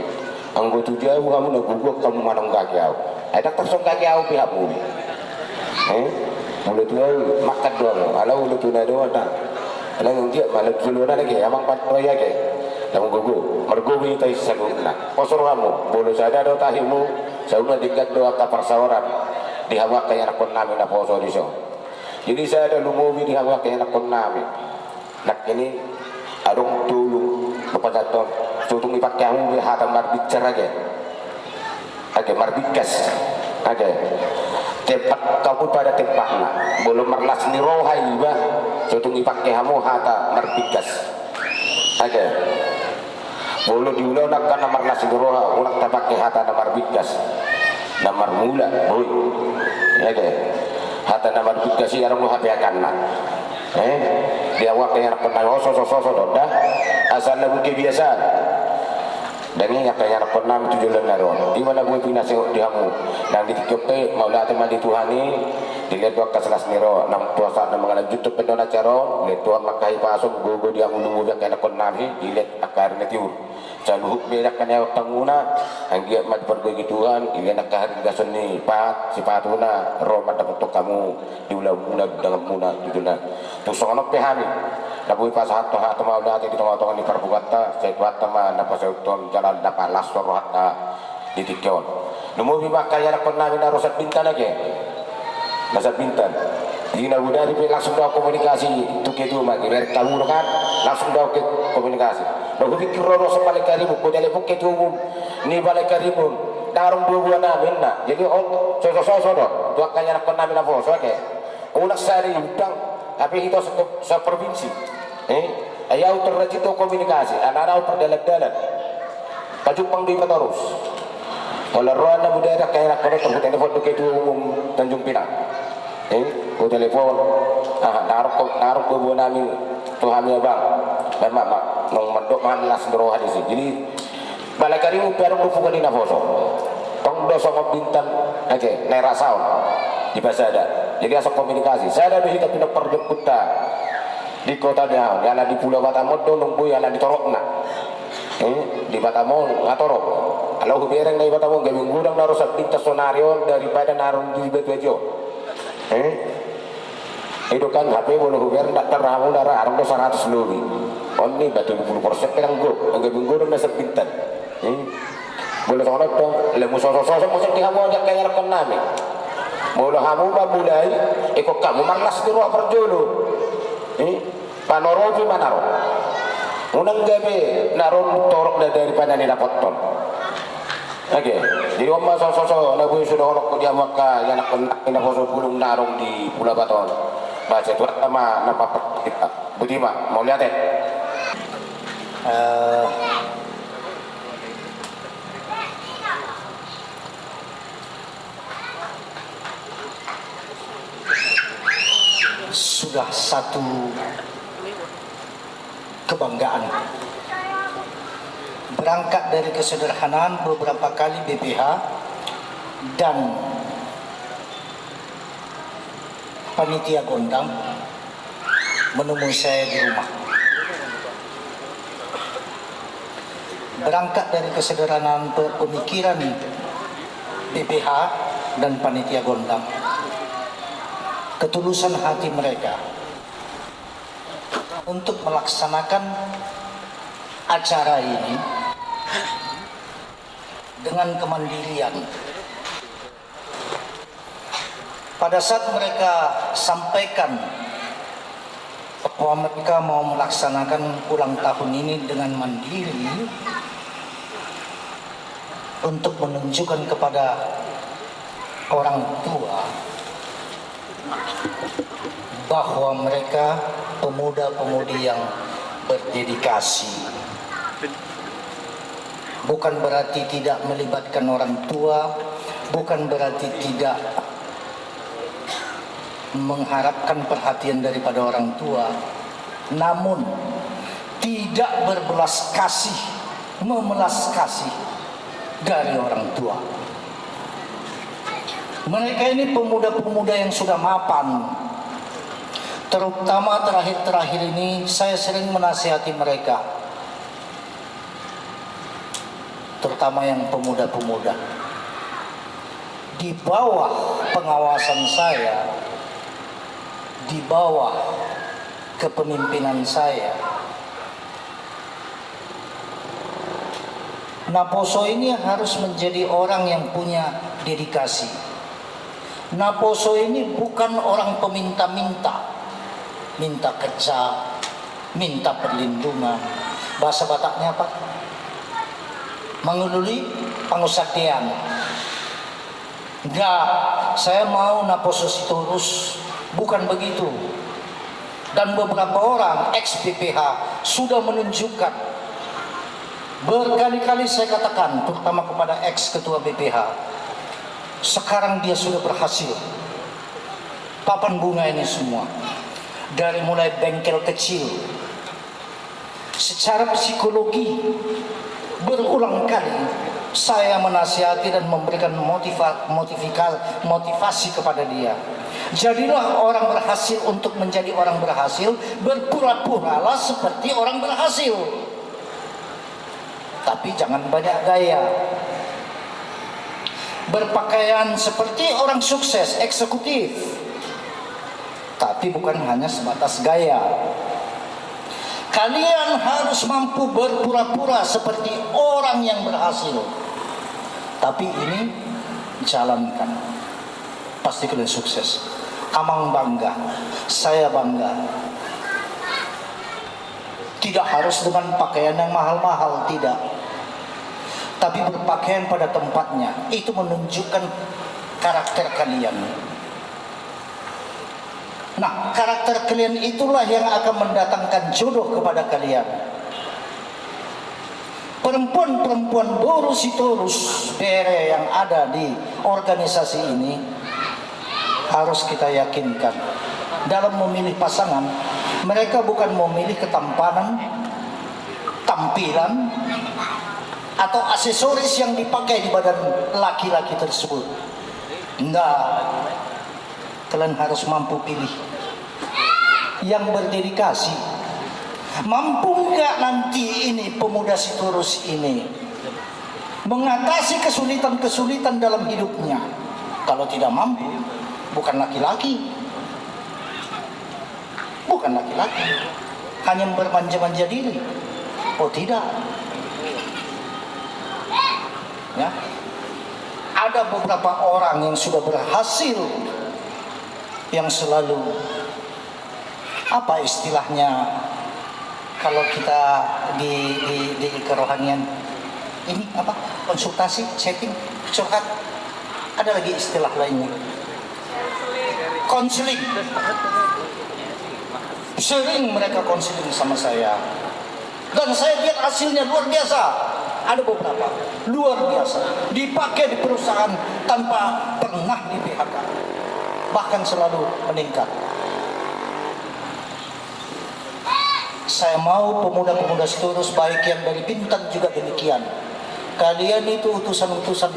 Anggo tu jabu hamu na gogo hamu manonggaki ahu. Ai ndang tarsonggaki ahu pe hamu be. Eh? Molo tu ahu mangkat do hamu, ala molo tu na do na. Ala anggiat ma laho tu joloan ake, amang pantoy ake. Laho gogo, margogo hita i saluhutna. Poso rohamu, molo sada do tahimu, saluhutna denggan do angka parsaoran di hamu angka ianakkonnami na poso dison. Jadi sada lumobi di hamu angka ianakkonnami. Nangkin i adong tolu na pasahathon, so tung dipake hamu be hata marbinsar ake. Ake, marbingkas. Ake. Tempat hamu pada tempatna. Molo marlas ni roha iba, so tung dipake hamu hata marbingkas. Ake. Molo di ulaon angka na marlas ni roha, unang tapake hata na marbingkas. Na marmula, boi. Ake. Hata na marbingkas i adong do hapeakanna. Eh, di hamu angka ianakkonnami, oso, oso, oso, oso do da. Asal na bungke biasa. Ndang i angka ianakkonnami tu joloan na ro on. Ima na boi pinasehat di hamu. Nang di tingki on pe mauliate ma di Tuhan i. Dilehon do angka las ni roha. Nang tu saat na mangalanjuthon pe do na acara on. Dilehon Tuhan ma angka hipason, gogo di hamu lumobi angka ianakkonnami. Dilehon angka ari na tiur. Saluhut be angka na eot hamuna, anggiat ma dipargogohi Tuhan, dilehon angka haringgason ni pahat, sipatuna, ro mandapothon hamu, di ulaonmuna, di donganmuna, tu joloan. Tung songon on pe hami, na boi pasahathon hata mauliate di tongatonga ni parbunganta, sai Tuhanta ma na pasauthon jala na palashon rohanta di tingki on. Lumobi ma angka ianakkonnami na ro Sambintan ake. Na Sambintan. Di na bodari pe langsung do ahu komunikasi tu ketua ma, dibereng hamu do kan, langsung do ahu ke komunikasi. Na hupikir ro do so Balai Karimun, hutelepon ketua umum ni Balai Karimun. Ndang adong dua boanami ninna. Jadi on, soso-soso do tu angka ianakkonnami na poso ake. Unang sada diundang, hape hita se, se provinsi. Eh, ai ahu tarrajin do komunikasi, alana ahu tardalan-dalan. Pajumpang do iba torus. Molo ro na bodari angka ianakkon on, hutelepon do ketua umum Tanjung Pinang. Eh, hutelepon. Aha, ndang adong, ndang adong dua boanami tu hami abang. Baen ma, ma, nunga mandok ma hami las ni roha disi. Jadi, Balai Karimun pe adong do punguan ni na poso. Tong do songon Bintan, ake, na i rasaon. Dipasada. Jadi asa komunikasi. Sada do hita pinamparjompunta di kota ni aha on. Ala di Pulo Batam on do nunga boi ala ni torop na. Eh, di Batam on nga torop. Ala hubereng na i Batam on, gabe godang na ro Sambintan sonari on daripada na ro di Batu Aji on. Eh? I do kan, hape molo hubereng daftar hamu na ra, adong do saratus lobi. On i ba tolu pulu persen pe nanggo, anggo minggu do na Sambintan. Eh? Molo songon on do, lamu soso-soso muse di hamu angka ianakkonnami. Molo hamu mamulai, ingkon hamu marlas ni roha parjolo. Eh? Panoropi ma na ro. Unang gabe na ro torop na daripada na nidapothon. Oke, jadi on ma soso-soso na boi suda honohon di hamu angka ianakkon na poso bulung na adong di Pulo Batam on. Ba sai Tuhanta ma na pampar hita. Boti ma, mauliate. Eh, sudah satu kebanggaan. Berangkat dari kesederhanaan, beberapa kali B P H dan panitia gondang menemui saya di rumah. Berangkat dari kesederhanaan pe-, pemikiran B P H dan panitia gondang, ketulusan hati mereka untuk melaksanakan acara ini dengan kemandirian. Pada saat mereka sampaikan bahwa mereka mau melaksanakan ulang tahun ini dengan mandiri, untuk menunjukkan kepada orang tua bahwa mereka pemuda-pemudi yang berdedikasi. Bukan berarti tidak melibatkan orang tua, bukan berarti tidak mengharapkan perhatian daripada orang tua, namun tidak berbelas kasih, memelas kasih dari orang tua. Mereka ini pemuda-pemuda yang sudah mapan. Terutama terakhir-terakhir ini, saya sering menasihati mereka. terutama yang pemuda-pemuda, di bawah pengawasan saya, di bawah kepemimpinan saya, naposo ini harus menjadi orang yang punya dedikasi. Naposo ini bukan orang peminta-minta, minta kerja, minta perlindungan. Bahasa Bataknya apa? Mangulului pangusadean. Enggak, saya mau naposo Sitorus. Bukan begitu. Dan beberapa orang ex B P H sudah menunjukkan, berkali-kali saya katakan, terutama kepada ex ketua B P H, sekarang dia sudah berhasil. Papan Bunga ini semua, dari mulai bengkel kecil, secara psikologi, berulang kali saya menasihati dan memberikan motiva- motifikal- motivasi kepada dia. Jadilah orang berhasil. Untuk menjadi orang berhasil, berpura-puralah seperti orang berhasil, tapi jangan banyak gaya. Berpakaian seperti orang sukses eksekutif, tapi bukan hanya sebatas gaya. Kalian harus mampu berpura-pura seperti orang yang berhasil, tapi ini jalankan. Pasti kalian sukses. Amang bangga, saya bangga. Tidak harus dengan pakaian yang mahal-mahal, tidak. Tapi berpakaian pada tempatnya, itu menunjukkan karakter kalian. Nah, karakter kalian itulah yang akan mendatangkan jodoh kepada kalian. Perempuan-perempuan boru Sitorus, bere yang ada di organisasi ini, harus kita yakinkan dalam memilih pasangan. Mereka bukan memilih ketampanan, tampilan, atau aksesoris yang dipakai di badan laki-laki tersebut. Enggak. Kalian harus mampu pilih yang berdedikasi. Mampu enggak nanti ini pemuda Sitorus ini mengatasi kesulitan-kesulitan dalam hidupnya? Kalau tidak mampu, bukan laki-laki. Bukan laki-laki. Hanya bermanja-manja diri. Oh, tidak. Ya. Ada beberapa orang yang sudah berhasil, yang selalu, apa istilahnya, kalau kita di, di, di kerohanian ini, apa, konsultasi, chatting, curhat, ada lagi istilah lainnya, konseling. Sering mereka konseling sama saya. Dan saya lihat hasilnya luar biasa. Ada beberapa luar biasa dipakai di perusahaan tanpa pernah di P H K, bahkan selalu meningkat. Saya mau pemuda-pemuda Sitorus, baik yang dari Bintan juga demikian. Kalian itu utusan-utusan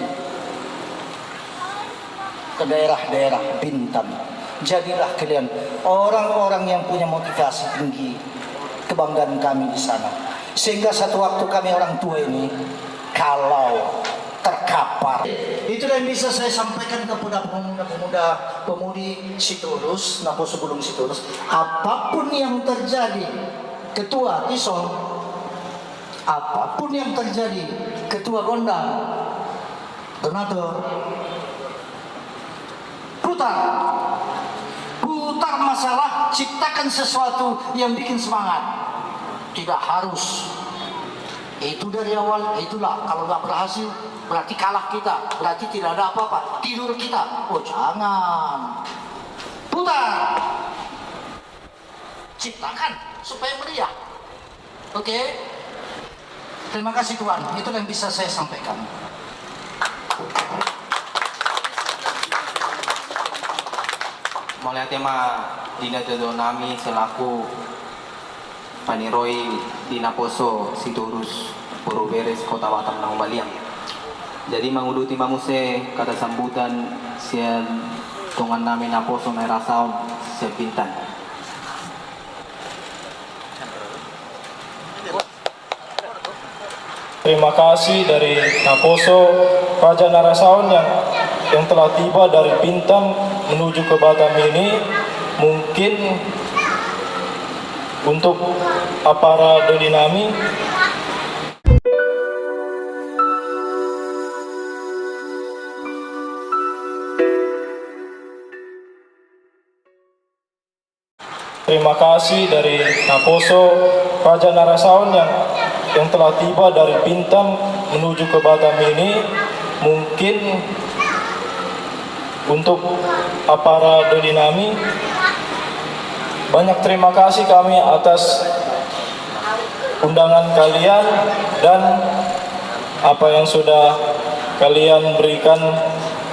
ke daerah-daerah Bintan. Jadilah kalian orang-orang yang punya motivasi tinggi, kebanggaan kami di sana. Sehingga satu waktu kami orang tua ini, kalau terkapar. Itulah yang bisa saya sampaikan kepada pemuda-pemuda, pemudi Sitorus, naposo bulung Sitorus. Apapun yang terjadi, Ketua Tison, apapun yang terjadi, Ketua Gondang, Donatur, putar. Putar masalah, ciptakan sesuatu yang bikin semangat. Tidak harus itu dari awal, itulah, kalau nggak berhasil, berarti kalah kita, berarti tidak ada apa-apa, tidur kita. Oh, jangan. Putar. Ciptakan supaya meriah. Oke. Terima kasih, Tuan. Itulah yang bisa saya sampaikan. Mauliate ma di na jolo nami selaku paniroi di naposo Sitorus, boru bere se-Kota Batam na humaliang. Jadi, manguduti ma muse kata sambutan sian dongan nami naposo na hirasaon sian Bintan. Terima kasih dari Naposo Raja Narasaon yang, yang telah tiba dari Bintan menuju ke Batam ini. Mungkin untuk para doli nami. Terima kasih dari Naposo Raja Narasaon yang, yang telah tiba dari Bintan menuju ke Batam ini. Mungkin untuk para doli nami, banyak terima kasih kami atas undangan kalian dan apa yang sudah kalian berikan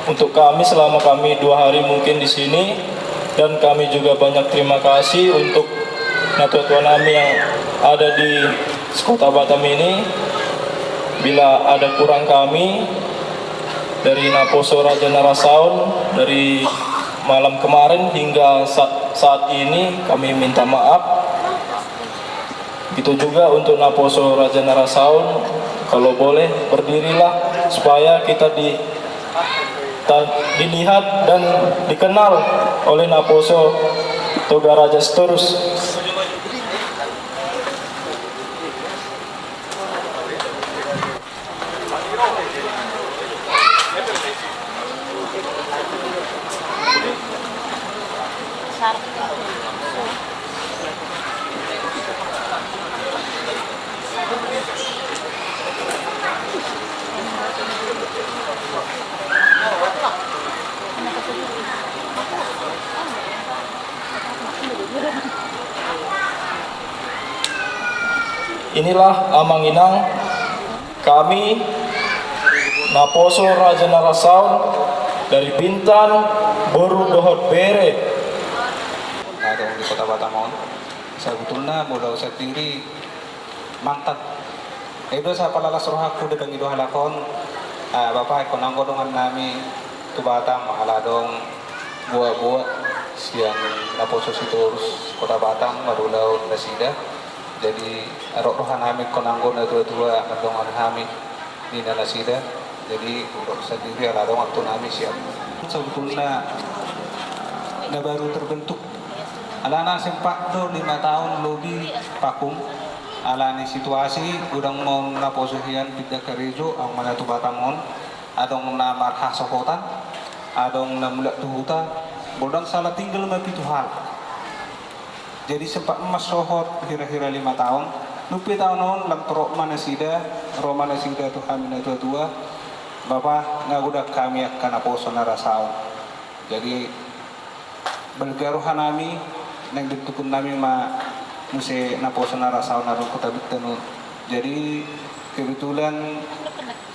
untuk kami selama kami dua hari mungkin di sini. Dan kami juga banyak terima kasih untuk natua-tua nami yang ada di sekota Batam ini. Bila ada kurang kami dari Naposo Raja Narasaon dari malam kemarin hingga sa- saat ini, kami minta maaf. Begitu juga untuk Naposo Raja Narasaon, kalau boleh berdirilah supaya kita di, ta- dilihat dan dikenal oleh Naposo Toga Raja Sitorus. Inilah Amang Inang, kami Naposo Raja Narasaon dari Bintan, boru dohot bere. Adong di Kota Batam on, sabutulna molo au sandiri mantan. Ai do asa pala las rohangku dipangido halak on, ah, Bapa, ingkon anggo dongan nami tu Batam, ala adong boa-boa sian Naposo Sitorus Kota Batam marulaon nasida. Jadi adong roha nami ingkon anggo natua-tua mandongan hami, ninna nasida. Jadi hudok sandiri ala adong waktu nami siap. Sabutulna na baru terbentuk. Alana sempat do lima tahun lobi vakum. Alani situasi godang maol naposo hian pinda karejo, au ma na tu Batam on. Adong na marhasohotan, adong na mulak tu huta, godang sala tinggal ma pitu halak. Jadi sempat ma sohot hira-hira lima tahun. Dung pe taon on lam torop ma nasida, ro ma nasida tu hami natua-tua. Bapa, nga godang hami angka naposo narasaon. Jadi balga roha nami, naeng bentukon nami ma muse naposo narasaon na adong Kota Bintan on. Jadi kebetulan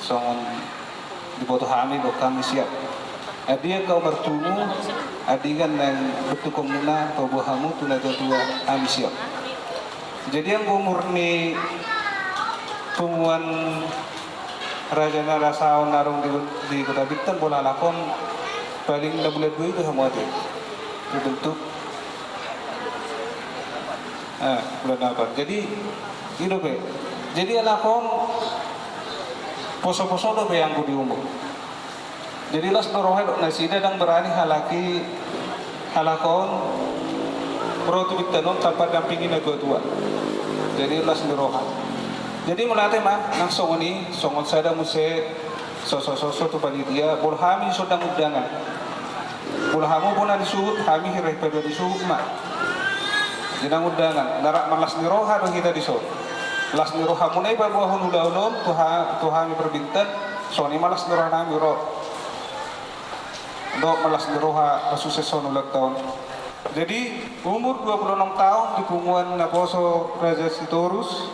songon diboto hami do hami siap. Andigan hau martumu, andigan naeng bentukonmuna paboa hamu tu natua-tua, hami siap. Jadi anggo umur ni punguan Raja Narasaon na adong di, di Kota Bintan, molo halak on paling na bulan dua i do hamu ate. Terbentuk. Ah, bulan delapan. Jadi i dope. Jadi halak on poso-poso dope anggo di umur. Jadi las do roha i, dok nasida, ndang berani halak i, halak on ro tu Bintan on tanpa didampingi natua-tua. Jadi las ni roha. Jadi mauliate ma nang songon i, songon sada muse soso-soso tu panitia, molo hami dison ndang undangan. Molo hamu bona disuhut, hami hira-hira disuhut ma. Jadi ndang undangan, na rap marlas ni roha do hita dison. Las ni rohamuna i paboahon ulaon on tu ha-, tu hami parbintan, songon i ma las ni roha nami ro. Ndok marlas ni roha, pasukseshon ulaonta on. Jadi umur dua puluh enam tahun di punguan naposo Raja Sitorus,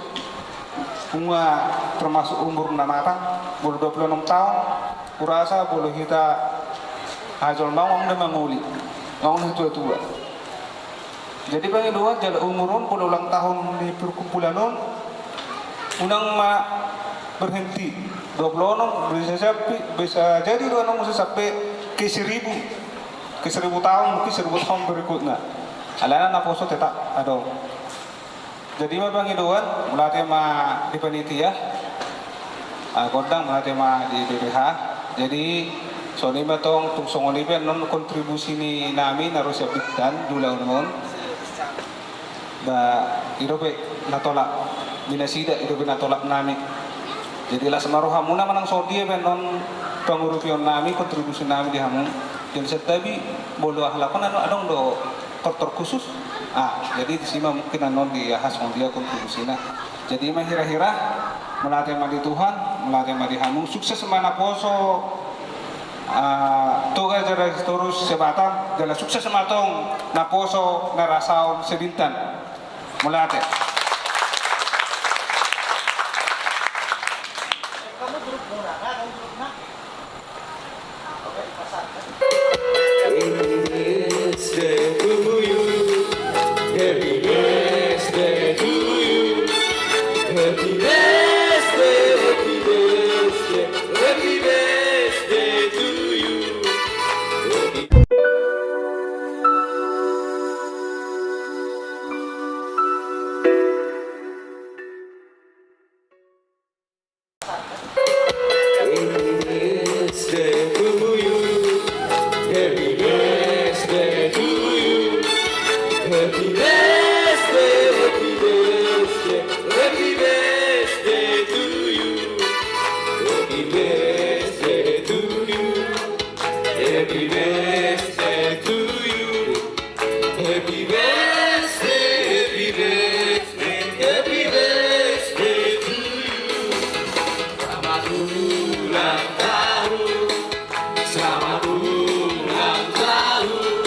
punguan termasuk umur na matang, molo dua puluh enam tahun, hurasa molo hita hajolmaon nga mangoli, nga natua-tua. Jadi pangidoan jala umur on, molo ulang tahun ni perkumpulan on, unang ma berhenti. Dua puluh enam bisa jadi, bisa jadi dua puluh enam bisa sampai ke seribu, ke seribu tahun, mungkin seribu tahun berikutnya. Alana naposo tetap adong. Jadi ma pangidoan, mauliate ma di panitia. Ah, gondang, mauliate ma di B P H. Jadi songon i ma tong, tung songon i pe annon kontribusi ni nami na ro sian Bintan di ulaon on. Ba, i dope na tolap, di nasida i dope na tolap nami. Jadi las ma rohamuna manang songon dia pe annon pangurupion nami, kontribusi nami di hamu. Jadi santabi, molo aha lakon annon adong do tortor khusus. Ah, jadi disi ma mungkin annon di aha songon dia kontribusina. Jadi i ma hira-hira, mauliate ma di Tuhan, mauliate ma di hamu, sukses ma naposo, ah, Toga jala Sitorus se-Batam, jala sukses ma tong naposo na rasaon se-Bintan. Mauliate. Happy birthday to you. Happy birthday to you. Happy birthday, happy birthday, happy birthday to you. Happy birthday to you. Happy birthday to you. Happy birthday, happy birthday, happy birthday to you. Happy birthday to you. Happy birthday to you. Happy birthday, happy birthday, happy birthday to you. Selamat ulang tahun, selamat ulang tahun,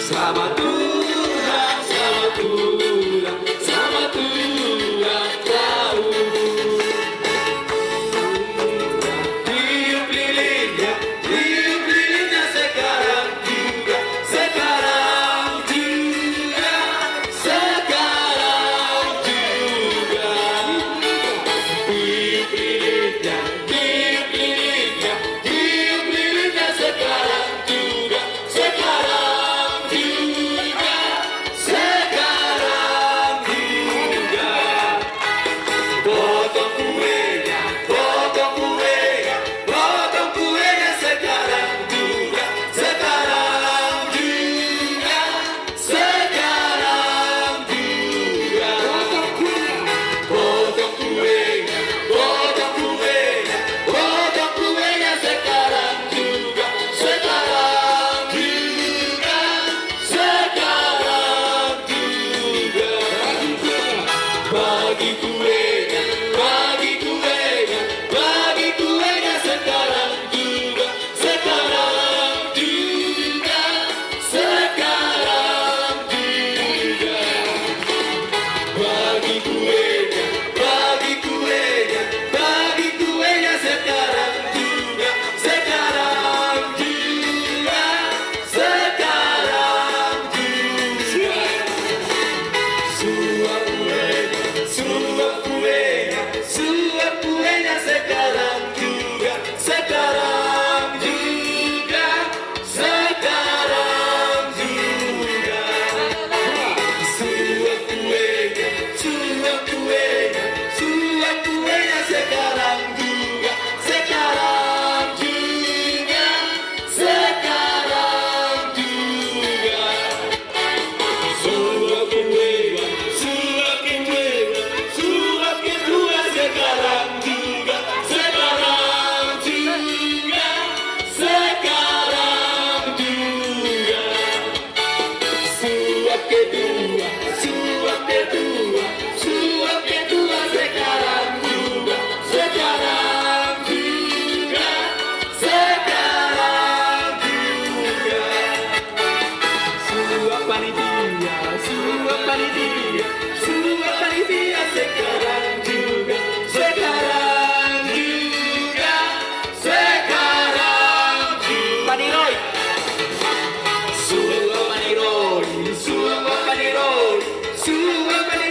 selamat ulang, selamat ulang, selamat ulang tahun. Tiup lilinnya, tiup lilinnya sekarang juga, sekarang juga, sekarang juga. Tiup lilinnya, tiup lilinnya, tiup lilinnya sekarang juga, sekarang juga, sekarang juga. Potong kuenya, potong kuenya, potong kuenya sekarang juga, sekarang juga, sekarang juga. Potong kuenya, potong kuenya, potong kuenya sekarang juga, sekarang juga, sekarang juga. Bagi kuenya, bagi kuenya, bagi kuenya sekarang juga, sekarang juga, sekarang juga. Bagi kuenya, bagi kuenya, bagi kuenya sekarang juga, sekarang juga, sekarang juga. Suap kuenya, suap kuenya, suap kuenya sekarang juga, sekarang juga, sekarang juga. Suap kuenya, suap kuenya, suap kuenya sekarang juga, sekarang juga, sekarang juga. Suap kuenya, suap kuenya, suap kuenya sekarang juga, sekarang juga, sekarang juga. Suap kedua, suap kedua, suap kedua sekarang juga, sekarang juga, sekarang juga. Suap panitia, suap panitia, suap panitia sekarang juga, sekarang juga, sekarang juga. Paniroi. Suap paniroi, suap paniroi, suap paniroi.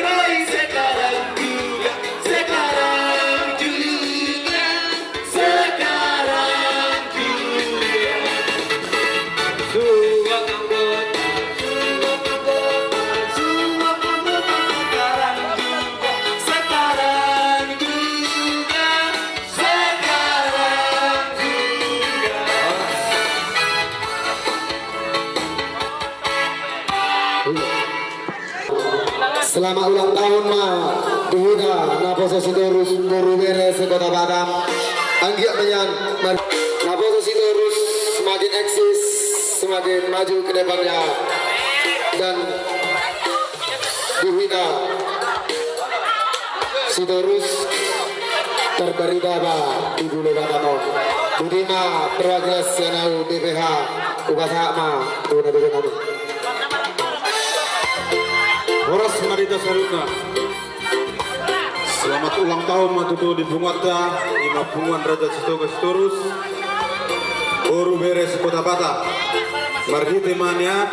Selamat ulang tahun ma di hita naposo Sitorus, boru bere se-Kota Batam. Anggiat ma nian mar-, naposo Sitorus semakin eksis, semakin maju ke depannya. Dan di hita Sitorus terbarita ba di Pulo Batam on. Boti ma perwakilan sian au B P H, hupasahat ma tu na bege nami. Horas ma di hita saluhutna. Selamat ulang tahun ma tutu di punguanta, i ma punguan Raja Sitoga Sitorus, boru bere se-Kota Batam. Marhite ma nian,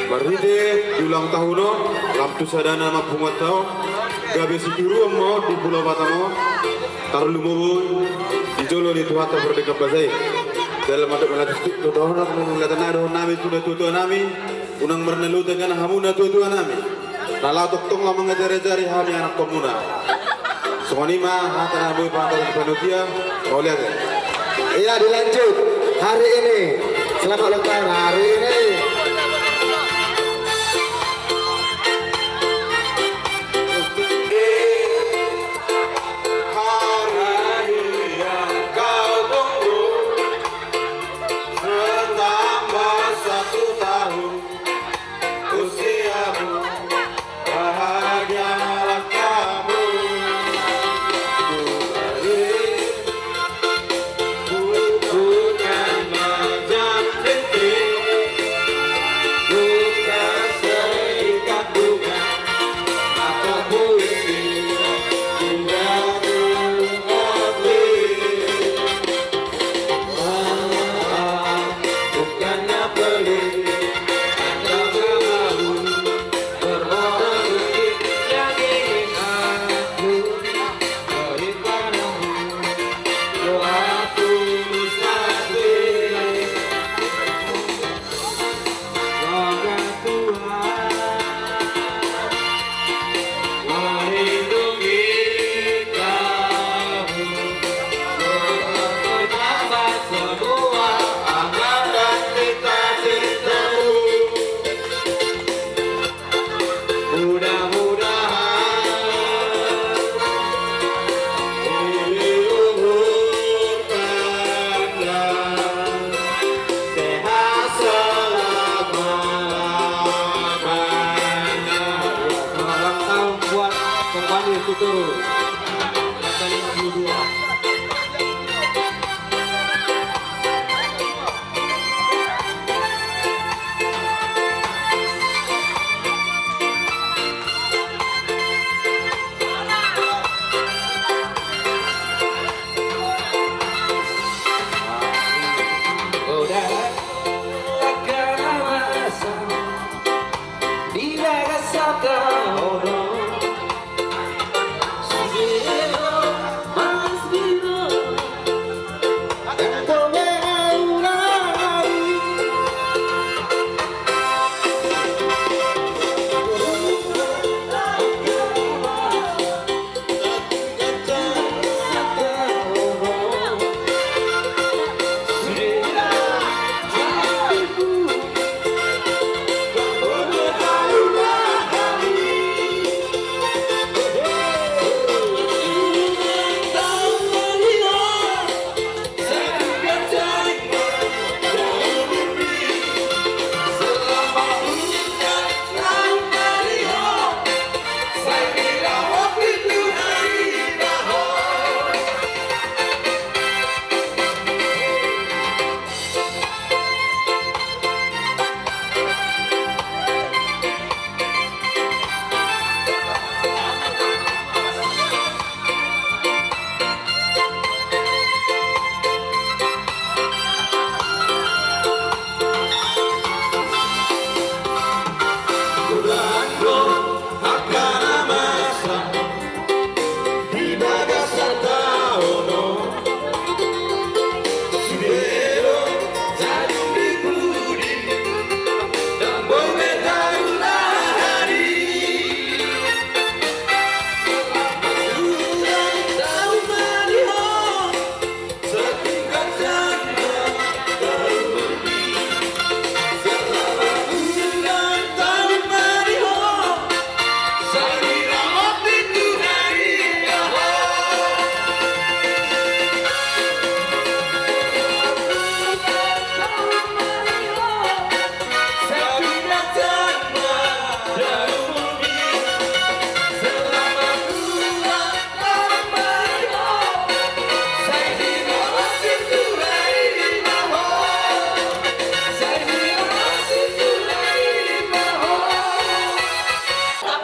marhite di ulang tahun on, lam tu sadana ma punguanta on, gabe situruon ma on di Pulo Batam on, tarlumobi di jolo ni Tuhanta pardenggan basa i. Dalam adop melatus tu dohonon, melatanna dohonon nami tu natuatua nami, unang marnalotan hamu natuatua nami. Na laho tongtong laho mangajarajari hami anakkonmuna. Songon i ma hata na boi pahatahon panitia. Mauliate. Iya, dilanjut hari ini. Selamat ulang tahun hari ini. Hari yang kau tunggu, bertambah satu tahun. Usiamu, bahagialah kamu. Kembali, bukan majang cincin, bukan seikat bunga, atau puisi, tidak berarti. Mudah-mudahan di luhur tanda sehat selama-lamanya. Selamat ulang tahun buat Kompani Sitorus. Tanggal lima puluh dua.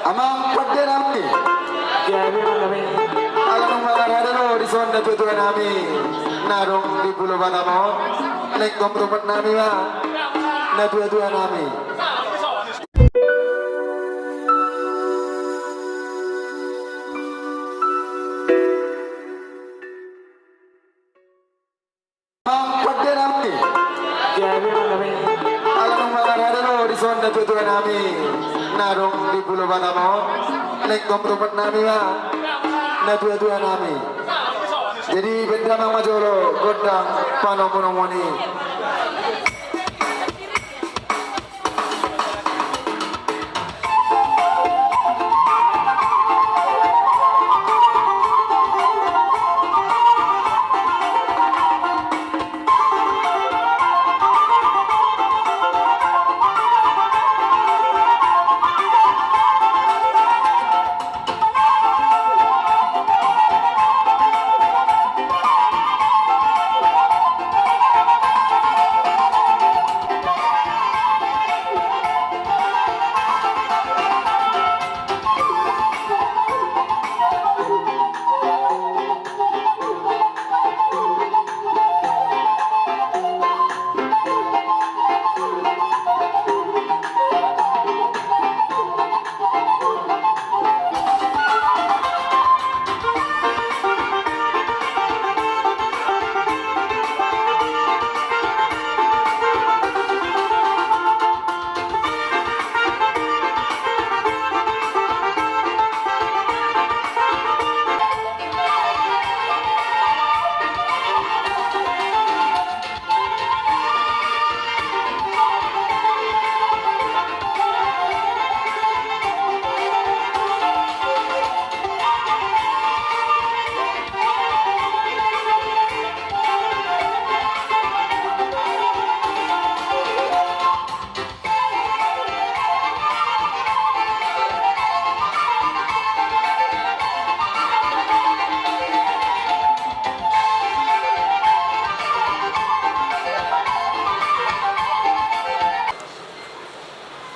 Amang pande nami. Gabe ma gabe. Ala nunga mangarade do dison natuatua nami na adong di Pulo Batam on. Lengkon rumput nami ma natuatua nami. Amang pande nami. Gabe ma gabe. Ala nunga mangarade do dison natuatua nami na adong di Pulo Batam on. Lengkon rumput nami ma natuatua nami. Jadi bahen damang ma jolo gondang panomunomuni.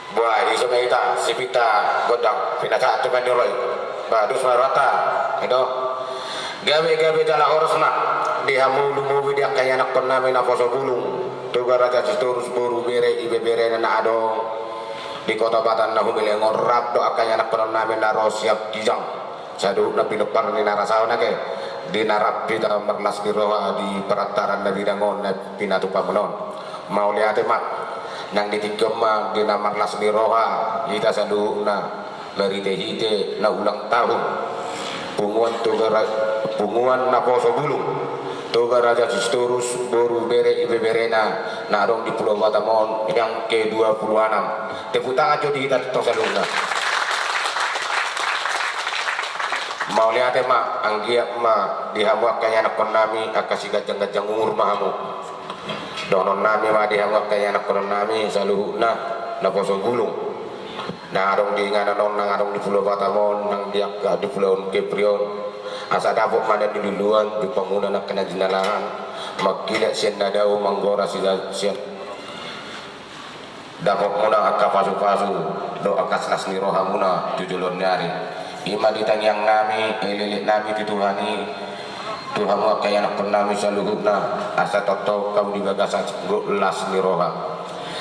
Buah, iso ma hita, sipita gondang, pinasahat tu maniroi. Ba, dos ma rohanta, i do. Gabe, gabe jala horas ma di hamu lumobi di angka ianakkon nami naposo bulung, Toga Raja Sitorus boru bere ibeberena na adong di Kota Batam na humileng on, rap do angka ianakkon nami na ro siap ginjang. Saluhutna pinompar ni na ra saon ake, di na rap hita marlas ni roha di parantaran na bidang on na pinatupamuna on. Mauliate ma, nang di tingki on ma di na marlas ni roha hita saluhutna. Marhitehite na ulang tahun punguan Toga Ra-, punguan naposo bulung, Toga Raja Sitorus boru bere ibeberena na adong di Pulo Batam on yang kedua puluh enam. Tepuk tangan jo di hita tong saluhutna. Mauliate ma, anggiat ma di hamu angka ianakkon nami angka siganjangganjang umur ma hamu. Dohonon nami ma di hamu angka ianakkon nami saluhutna naposo bulung na adong di inganan on, na adong di Pulo Batam on, nang di angka di Pulo Kepri on, asa dapot ma na niluluan, jumpangmuna angka na jinalahan, mangkilap sian na dao, manggora sian, dapotmuna angka pasupasu dohot angka las ni rohamuna tu joloan ni ari. I ma di tangiang nami, elekelek nami tu Tuhan i, tu hamu angka ianakkon nami saluhutna, asa tongtong hamu di bagasan las ni roha.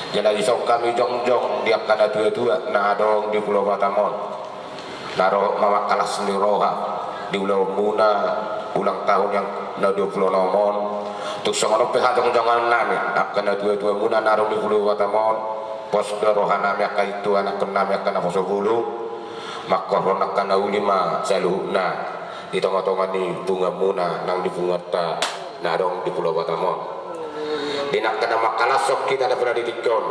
Jala dison hami jongjong di angka natuatua na adong di Pulo Batam on, na ro ma mangkalas ni roha di ulaonmuna ulang tahun yang na dua puluh enam on. Tung songon on pe hajongjongan nami angka natuatuamuna na adong di Pulo Batam on, pos do roha nami angka i tu anakkon nami angka naposo bulung, mangkorhon angka na uli ma saluhutna di tongatonga ni punguanmuna nang di punguanta na adong di Pulo Batam on. Di na angka na mangkalashon hita na pala di tingki on,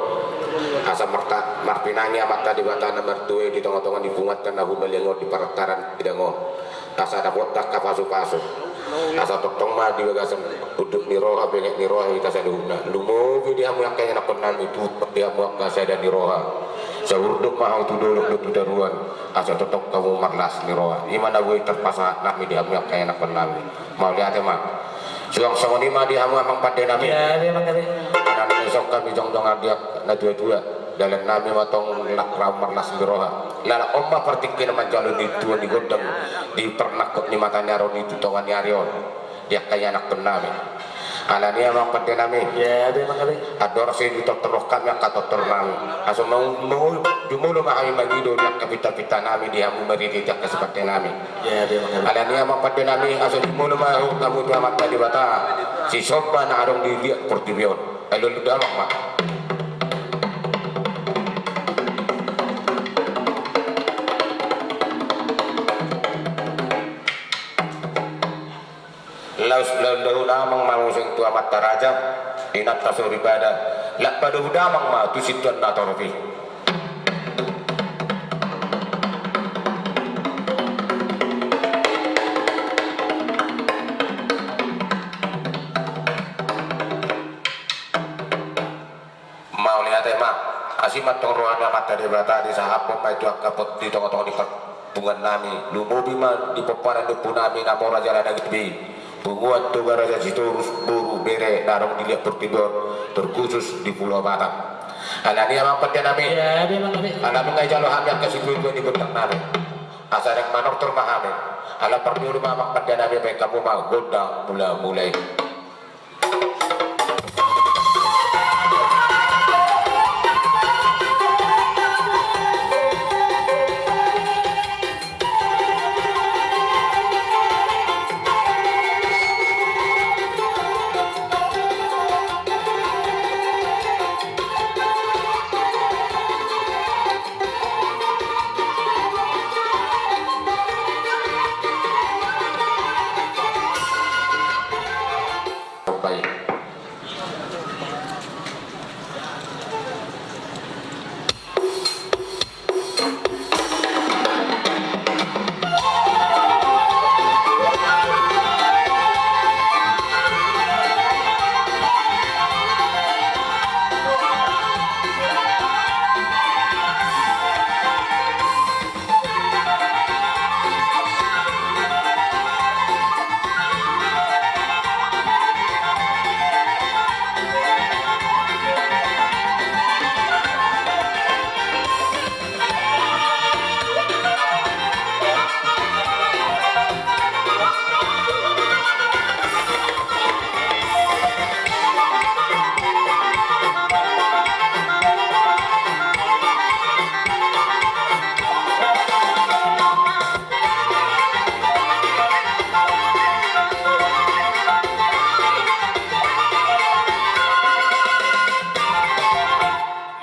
asa marta-, marpinangi Amanta Debata na martua i di tongatonga ni punguanta na humileng on di parantaran bidang on, asa dapotta angka pasupasu, asa tongtong ma di bagasan unduk ni roha, benget ni roha hita saluhutna. Lumobi di hamu angka ianakkon nami, tupa di hamu angka sada ni roha. Saurdot ma hamu tu dolok dohot tu toruan, asa tongtong hamu marlas ni roha. I ma na boi tarpasahat nami di hamu angka ianakkon nami. Mauliate ma. Suang songon i ma di hamu amang pande nami. Iya, iya, Bang, iya. Annon dison hami jongjong di angka natuatua. Dalan nami ma tong nang raun marlas ni roha. Lala on ma partingkian manjalo ni tua ni gondang di parnangkok ni mata ni ari on i tu tonga ni ari on. Di angka ianakhonnami. Alani i amang pande nami. Andorang so i ditortor rohami angka tortor nami. Asa mau, mau jumolo ma hami mangido di angka pinta-pinta nami di hamu maridi di angka sipande nami. Alani i amang pande nami, asa jumolo ma hamu tu Amanta Debata. Sisomba na adong di liat portibi on. Alu-alu damang ma. Laos lalu-lalu damang ma muse tu amanta raja, inanta soripada, laos padomu damang ma tu sintuan na torop i. Mauliate ma, asi ma tong roha ni Amanta Debata disahaphon ma i tu angka pot di tonga-tonga ni parpunguan nami, lumobi ma di pomparan ni ompu nami na mora jala na gitbi, punguan Toga Raja Sitorus, boru bere na adong di liat portibi on, terkhusus di Pulau Batam. Alani i amang pande nami. Alani nunga dijalo hami angka situa-tua ni gondang nami. Asa dang manortor ma hami. Ala parjolo ma amang pande nami, baen hamu ma gondang mula-mula i.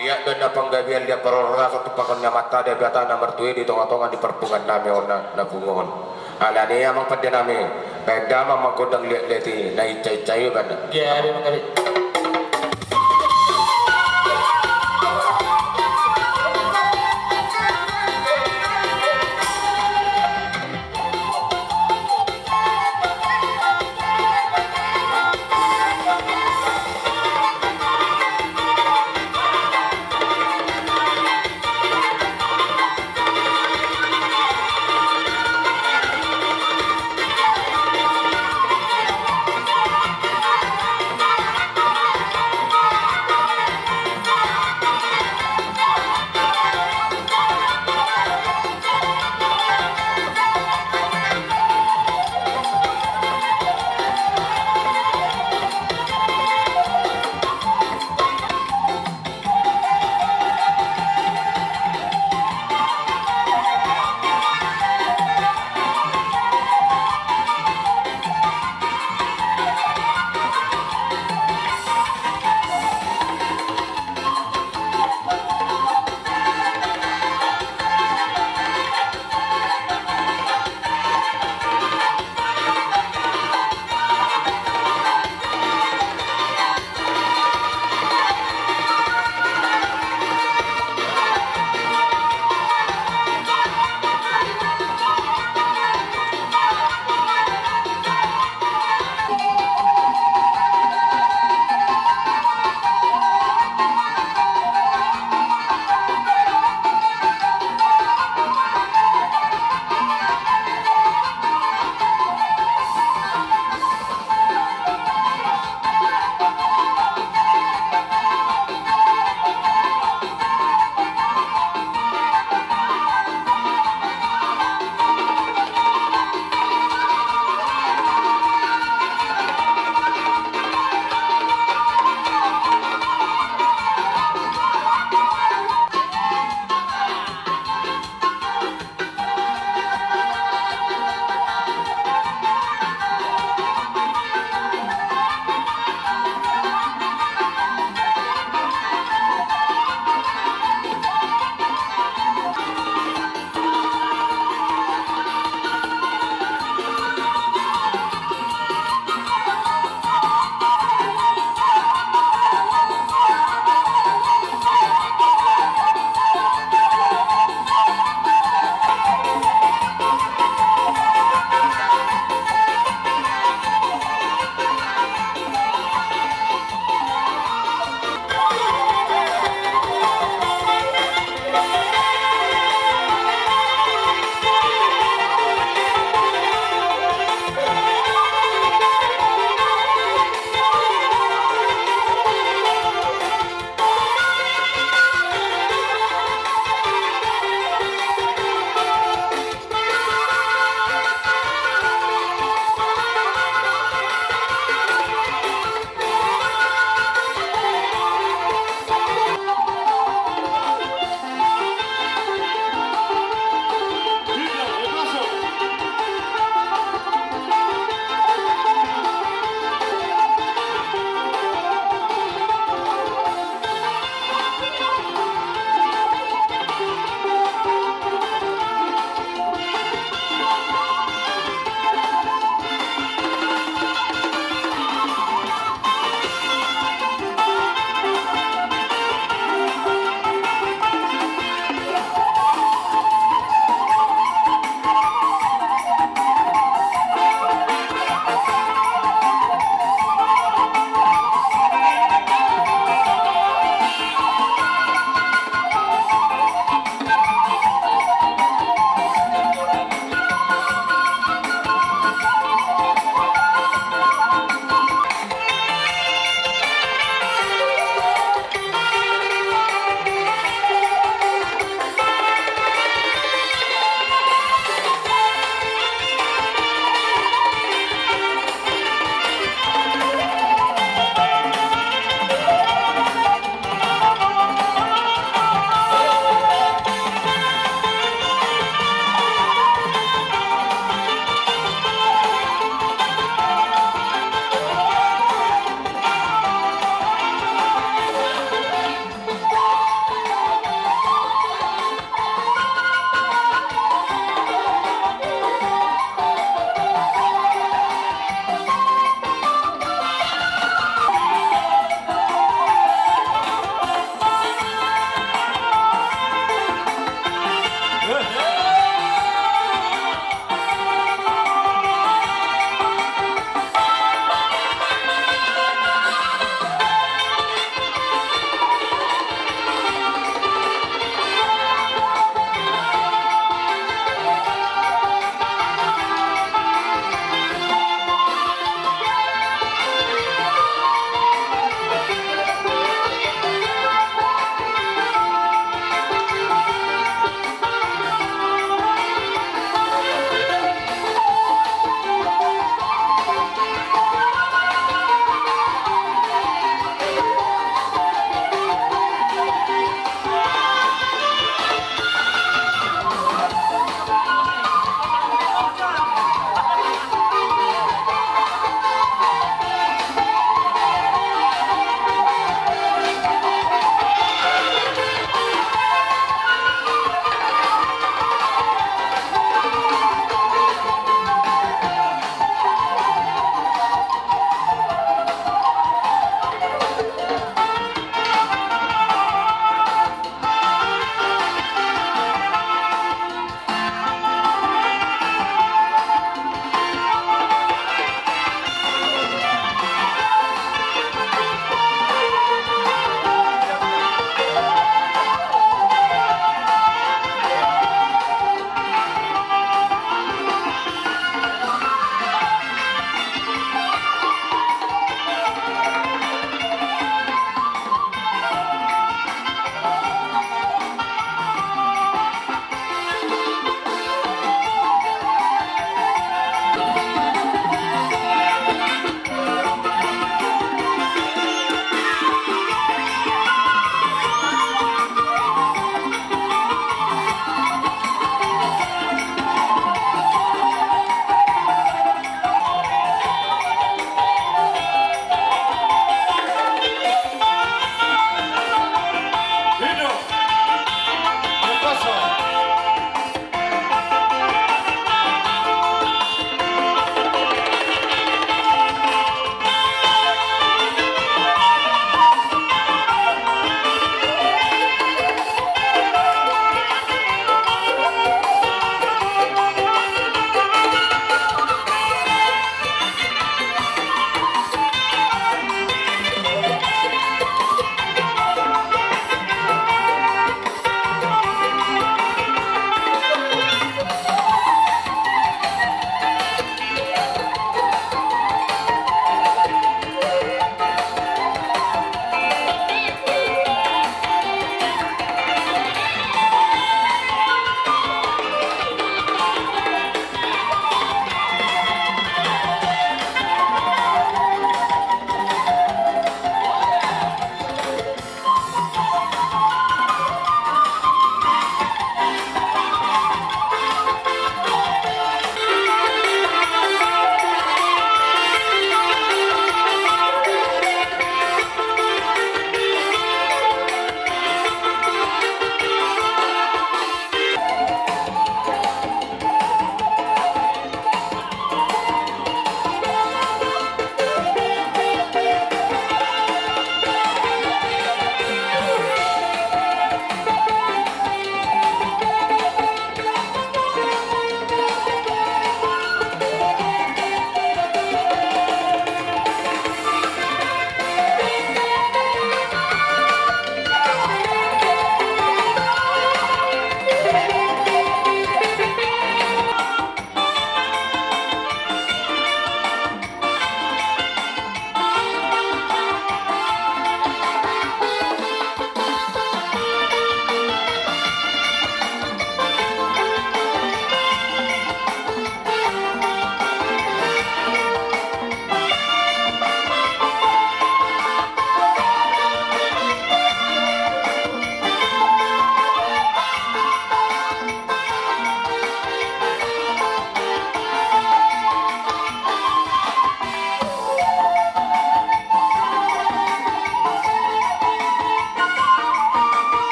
Liat do na panggabean, liat parhorasan tu pangkon ni Amanta Debata na martua i di tonga-tonga ni parpunguan nami on na, na pungu on. Alani i amang pande nami, baen damang ma gondang liat-liat i, na inca-inca i baen.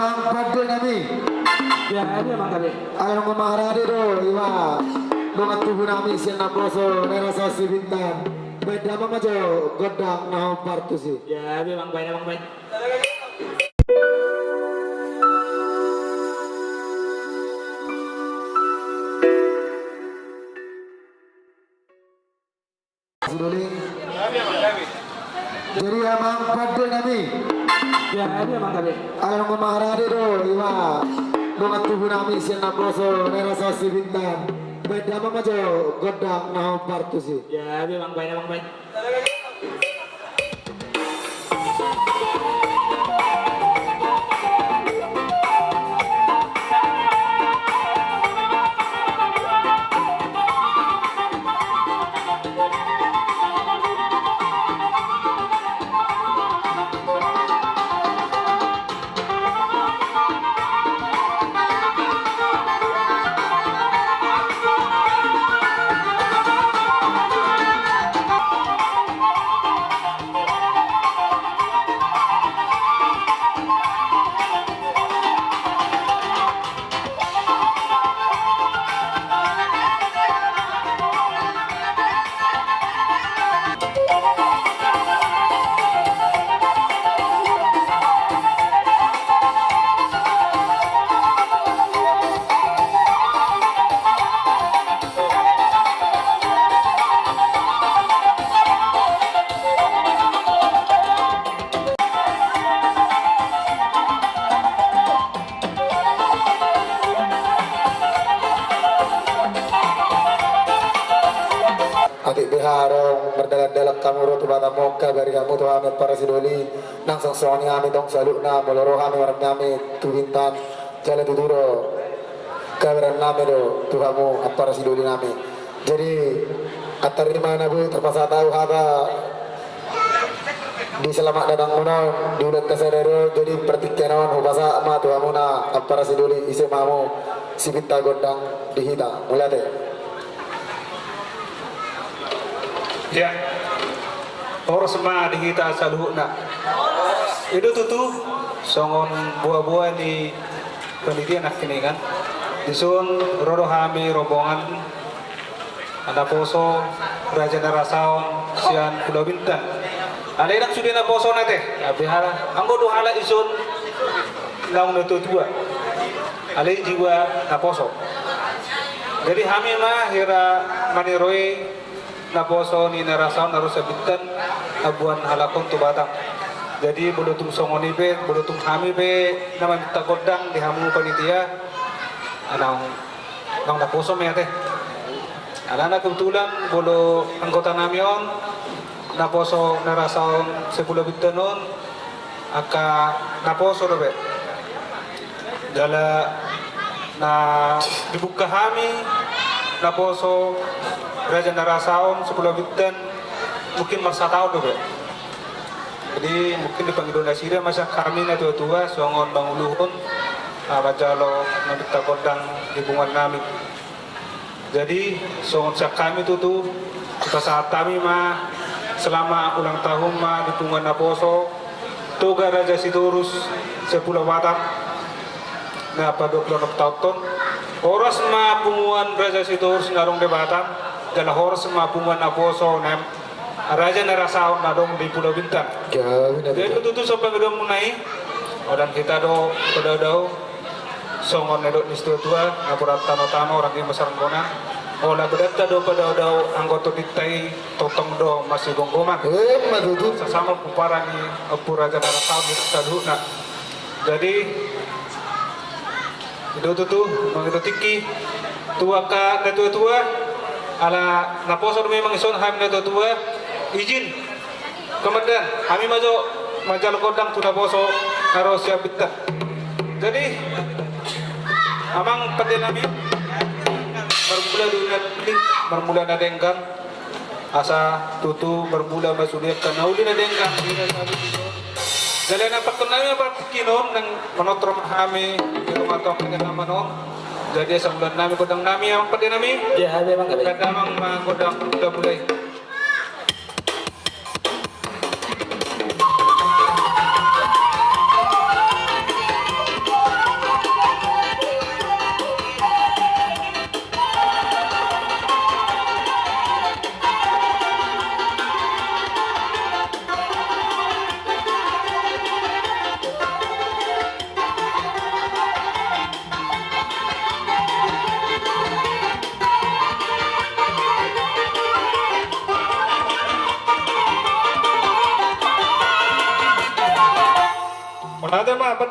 Amang pande nami. Jadi amang kami. Ala nunga marade do iba dongan tubu nami sian naposo Nai Rasaon Sibintan. Baen damang ma jo gondang na hombar tusi. Jadi amang baen, amang baen. Sidoli. Jadi amang pande nami. Jadi amang kami. Ala nunga marade do iba dongan tubu nami sian naposo Nai Rasaon Sibintan. Baen damang ma jo gondang na hombar tusi. Jadi amang baen, amang baen. Atik beha adong mardalan-dalan hamu ro tu Batam on, kabari hamu tu hami ampara sidoli, nang songon i hami tong saluhutna, molo ro hami marnami tu Bintan, jala tutu do kabaran nami do tu hamu ampara sidoli nami. Jadi, antar i ma na boi tarpasahat ahu hata di selamat datang muna di ulaonta sadari on, jadi partingkian on hupasahat ma tu hamuna ampara sidoli, ise ma hamu sipinta gondang di hita. Mauliate. Ya. Horas ma di hita saluhutna. I do tutu songon boa-boa ni panitia nangkiningan. Dison ro do hami rombongan naposo Raja Narasaon sian Pulau Bintan. Alai ndang sude naposo na te, tapi hala anggo do halak ison naung natua-tua. Alai jiwa naposo. Jadi hami ma hira maniroi naposo ni Narasaon na ro sian Bintan, mamboan halak on tu Batam. Jadi molo tung songon i pe, molo tung hami pe na maminta gondang di hamu panitia, naung, naung naposo ma i ate. Alana kebetulan molo anggota nami on naposo Narasaon se-Pulau Bintan on, angka naposo dope. Jala na dibungka hami naposo Raja Narasaon se-Pulau Bintan mungkin marsataon dope. Jadi mungkin di pangido nasida ma sian hami natua-tua songon manguluhon, ah, manjalo maminta gondang di punguan nami. Jadi songon sian hami tutu, hupasahat hami ma selamat ulang tahun ma di punguan naposo Toga Raja Sitorus se-Pulau Batam na paduapuluonom taon on. Horas ma punguan Raja Sitorus na adong di Batam, jala horas ma punguan naposo na Raja Narasaon na adong di Pulau Bintan. Jadi tutu songon pangidoanmuna i, holan hita do padao-dao songon na nidok ni situa-tua, na borat tano-tano, ranggi ma saranggonan. Holan bedanta do padao-dao anggo tondinta i tongtong do masigomgoman. Emma tutu. Sasama pomparan ni Ompu Raja Narasaon di saluhutna. Jadi i do tutu mangido tingki tu angka natua-tua, ala naposo do memang ison hami natua-tua, izin, komandan, hami ma jo manjalo gondang tu naposo na ro sian Bintan. Jadi amang pande nami, marmula do na uli, marmula na denggan. Asa tutu marmula ma sude angka na uli na denggan. Jala na pakkon nami ma partingkian on, nang manortor ma hami di rumah tong dengan nama non. Jadi asa mauliate nami gondang nami, amang pande nami. Ya, hami amang kami. Baen damang ma gondang na mulai.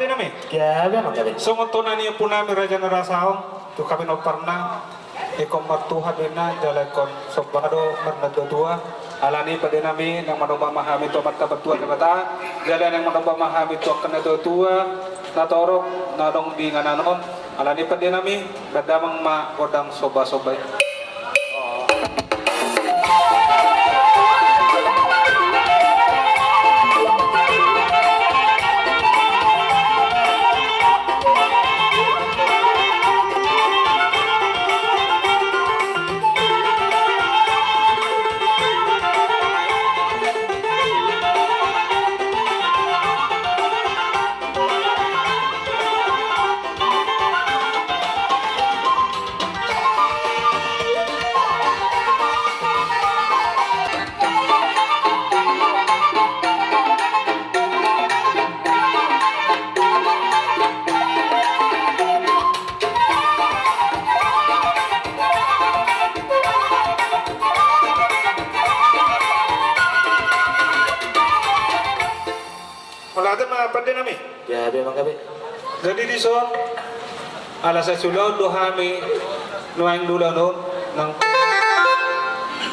Nami. Songon tona ni ompunami raja na rasaon tu hami na parna, ingkon martuha do inna jala ingkon somba do marnatuatua. Alani pande nami, naeng manomba ma hami tu Amanta Martua Debata jala naeng manomba ma hami tu angka natuatua na torop na adong di inganan on. Alani pande nami, bahen damang ma gondang sombasomba i. Mauliate ma pande nami. Jadi dison, ala sai siulaon do hami nuaeng di ulaon on nang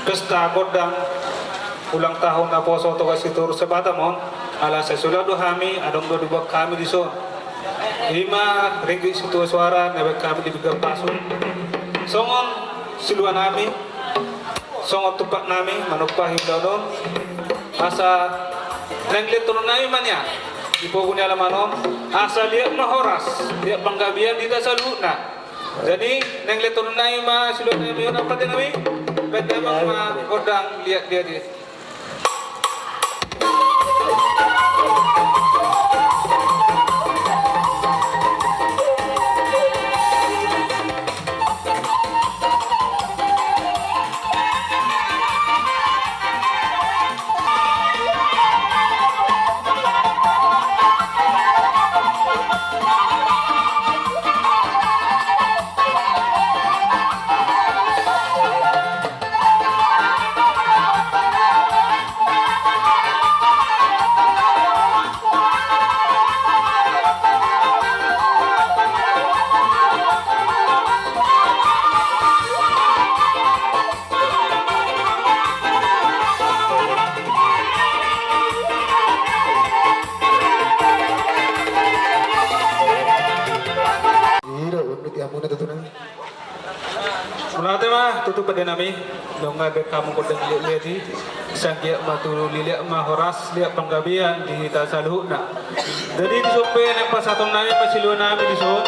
pesta gondang ulang tahun Naposo Toga Sitorus se-Batam on. Ala sai siulaon do hami, adong do dibuat hami dison. Ima ringgit situa suara na bahen hami di piga pasu. Songon siluanami, songon tumpaknami manumpahi ulaon on, asa naeng lehononnami ma nian di pogu ni alaman on, asa liat ma horas, liat panggabean di hita saluhutna. Jadi naeng lehononnami ma siluanami on, pande nami, bahen damang ma gondang liat liat i. Ira, unduti amuna tutu nang. Mauliate ma tutu pande nami, nunga bahen hamu gondang liat liat i, sai anggiat ma tutu liat ma horas, liat panggabean di hita saluhutna. Jadi dison pe naeng pasahatonnami ma siluanami dison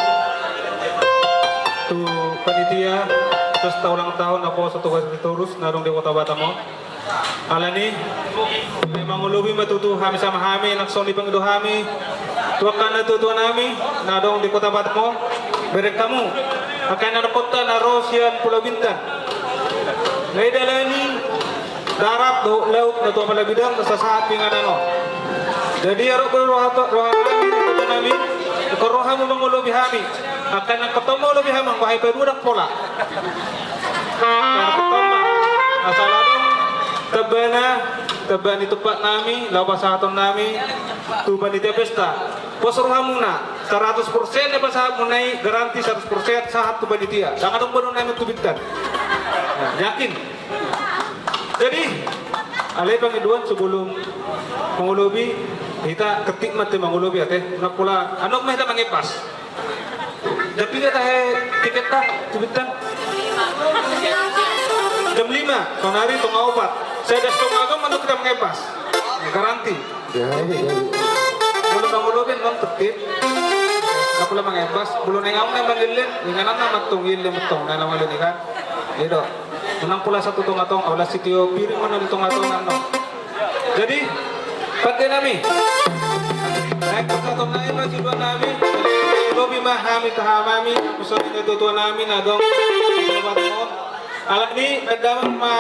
tu panitia pesta ulang tahun Naposo Toga Sitorus na adong di Kota Batam on. Alani, mangolobi ma tutu hami sama hami, nang songon i pangido hami tu angka natuatuanami na adong di Kota Batam on. Bereng hamu angka ianakhonta na ro sian Pulau Bintan, na i dalani darat dohot laut na tu apala bidang na sasahat tu inganan on. Jadi adong do roha, rohanami, natuatuanami, ingkon ro hamu mangolobi hami. Angka ianakhonta mangolobi hami, anggo hami paidua ndang pola. Asa adong tambana, tamba ni tumpaknami laho pasahatonnami tu panitia pesta. Pos rohamuna, saratus persen na pasahatmuna i garanti saratus persen sahat tu panitia. Ndang adong boanonnami tu Bintan. Nah, yakin. Jadi alai pangidoan, sebelum mangolobi, hita ketik ma ate mangolobi ate. Ndang pola, annon ma hita mangebas. Jam piga tahe tiketta tu Bintan? Jam lima, saonari tonga opat. Sai das tonga opat mandok hita mangebas. Garanti. Jadi, jadi. Molo mangolobi annon tertib. Ndang pola mangebas. Molo naeng ahu na mangeleng, inganan na mantong, ileng mantong na mangeleng i kan. I do. Ndang pola sahat tu tonga-tonga, ala sitio piring ma annon di tonga-tonga annon. Jadi, pande nami, naeng pasahatonnami ma siluanami, lobi ma hami tu hamami, songon i natuatuanami na adong di Batam on. Alani, bahen damang ma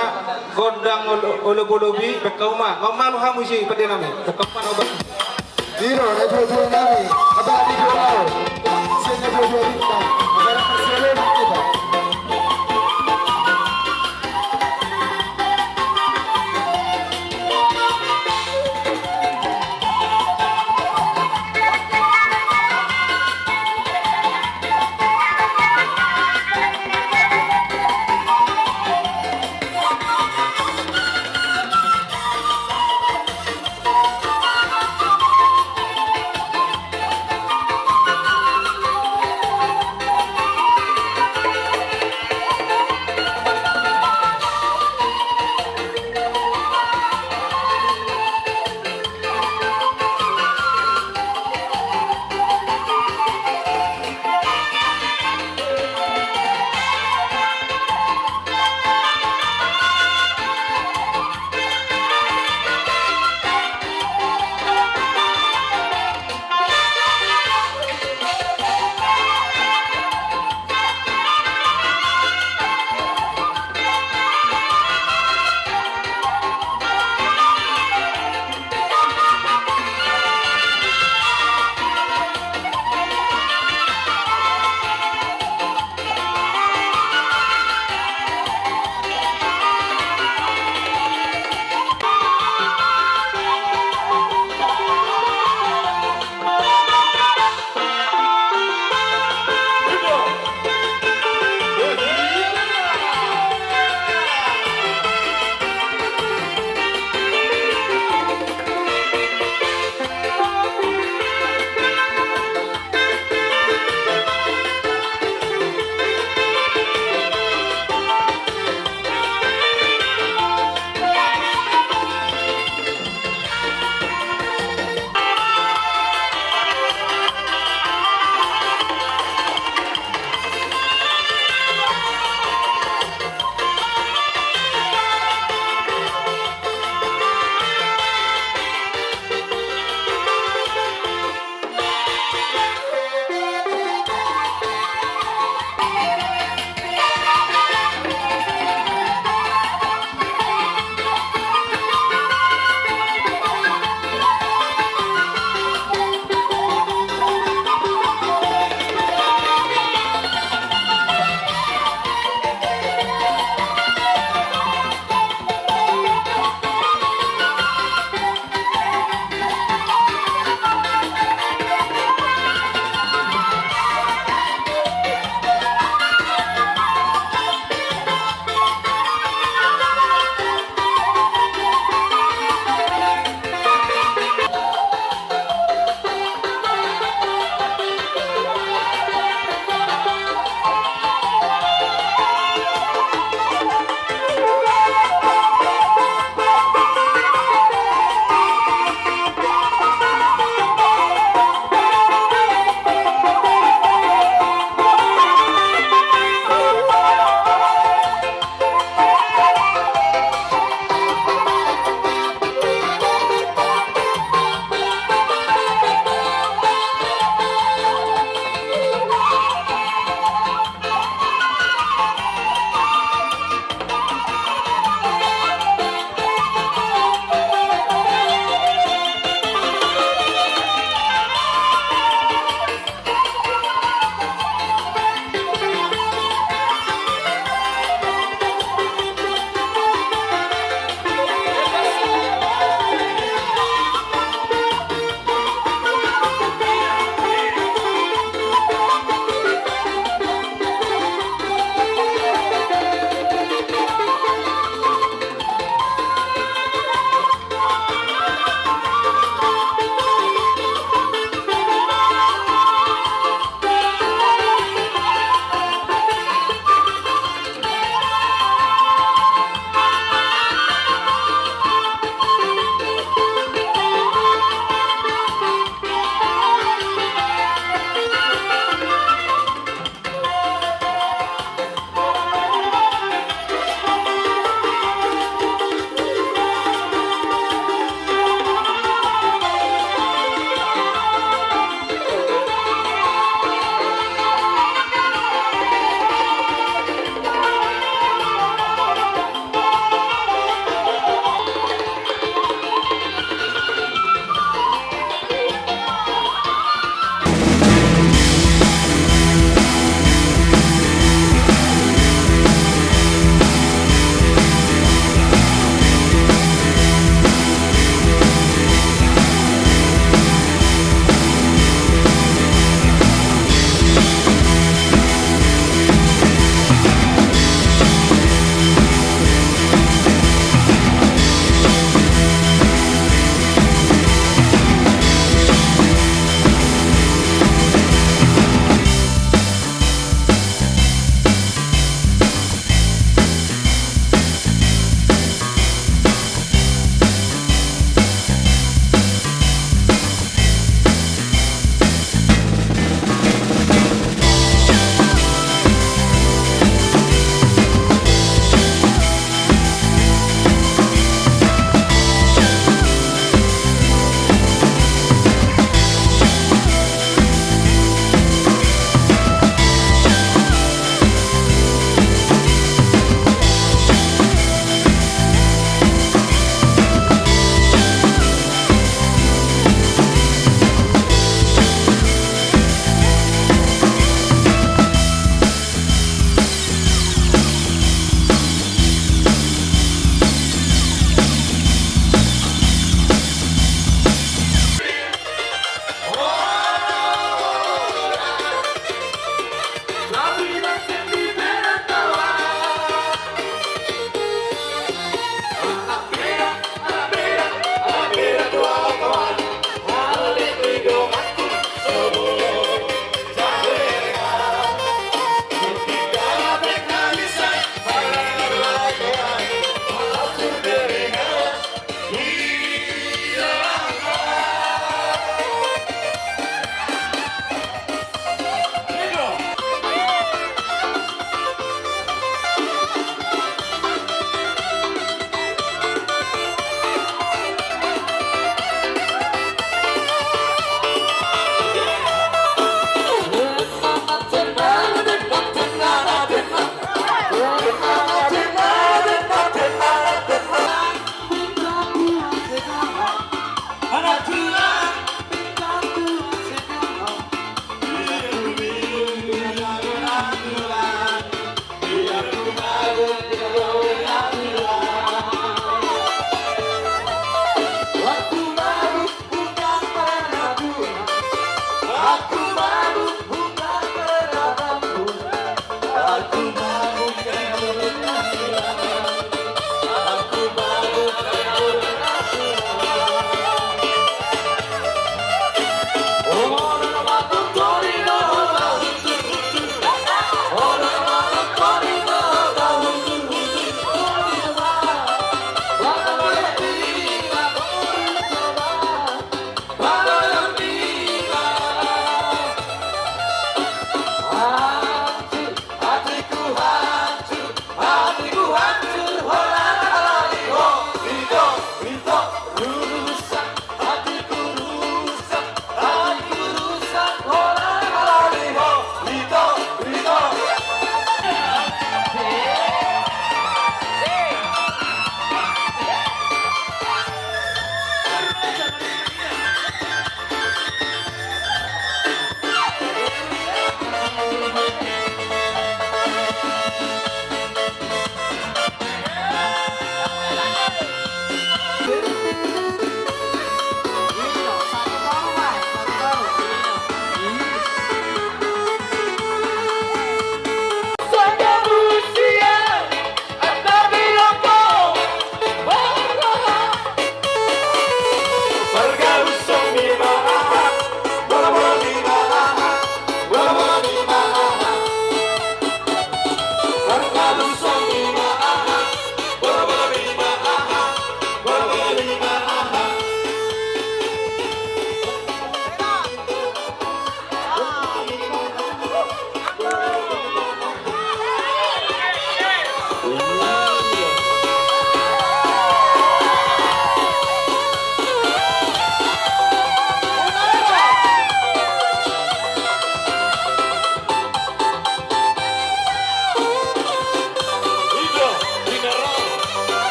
gondang olo-, olobi-olobi, bahen hamu ma. Nga malu hamu isi, pande nami. Bahen hamu ma na obat. Iro, natuatuanami, abadi dua lao. Sian natuatua Bintan, abadi persiapan kita.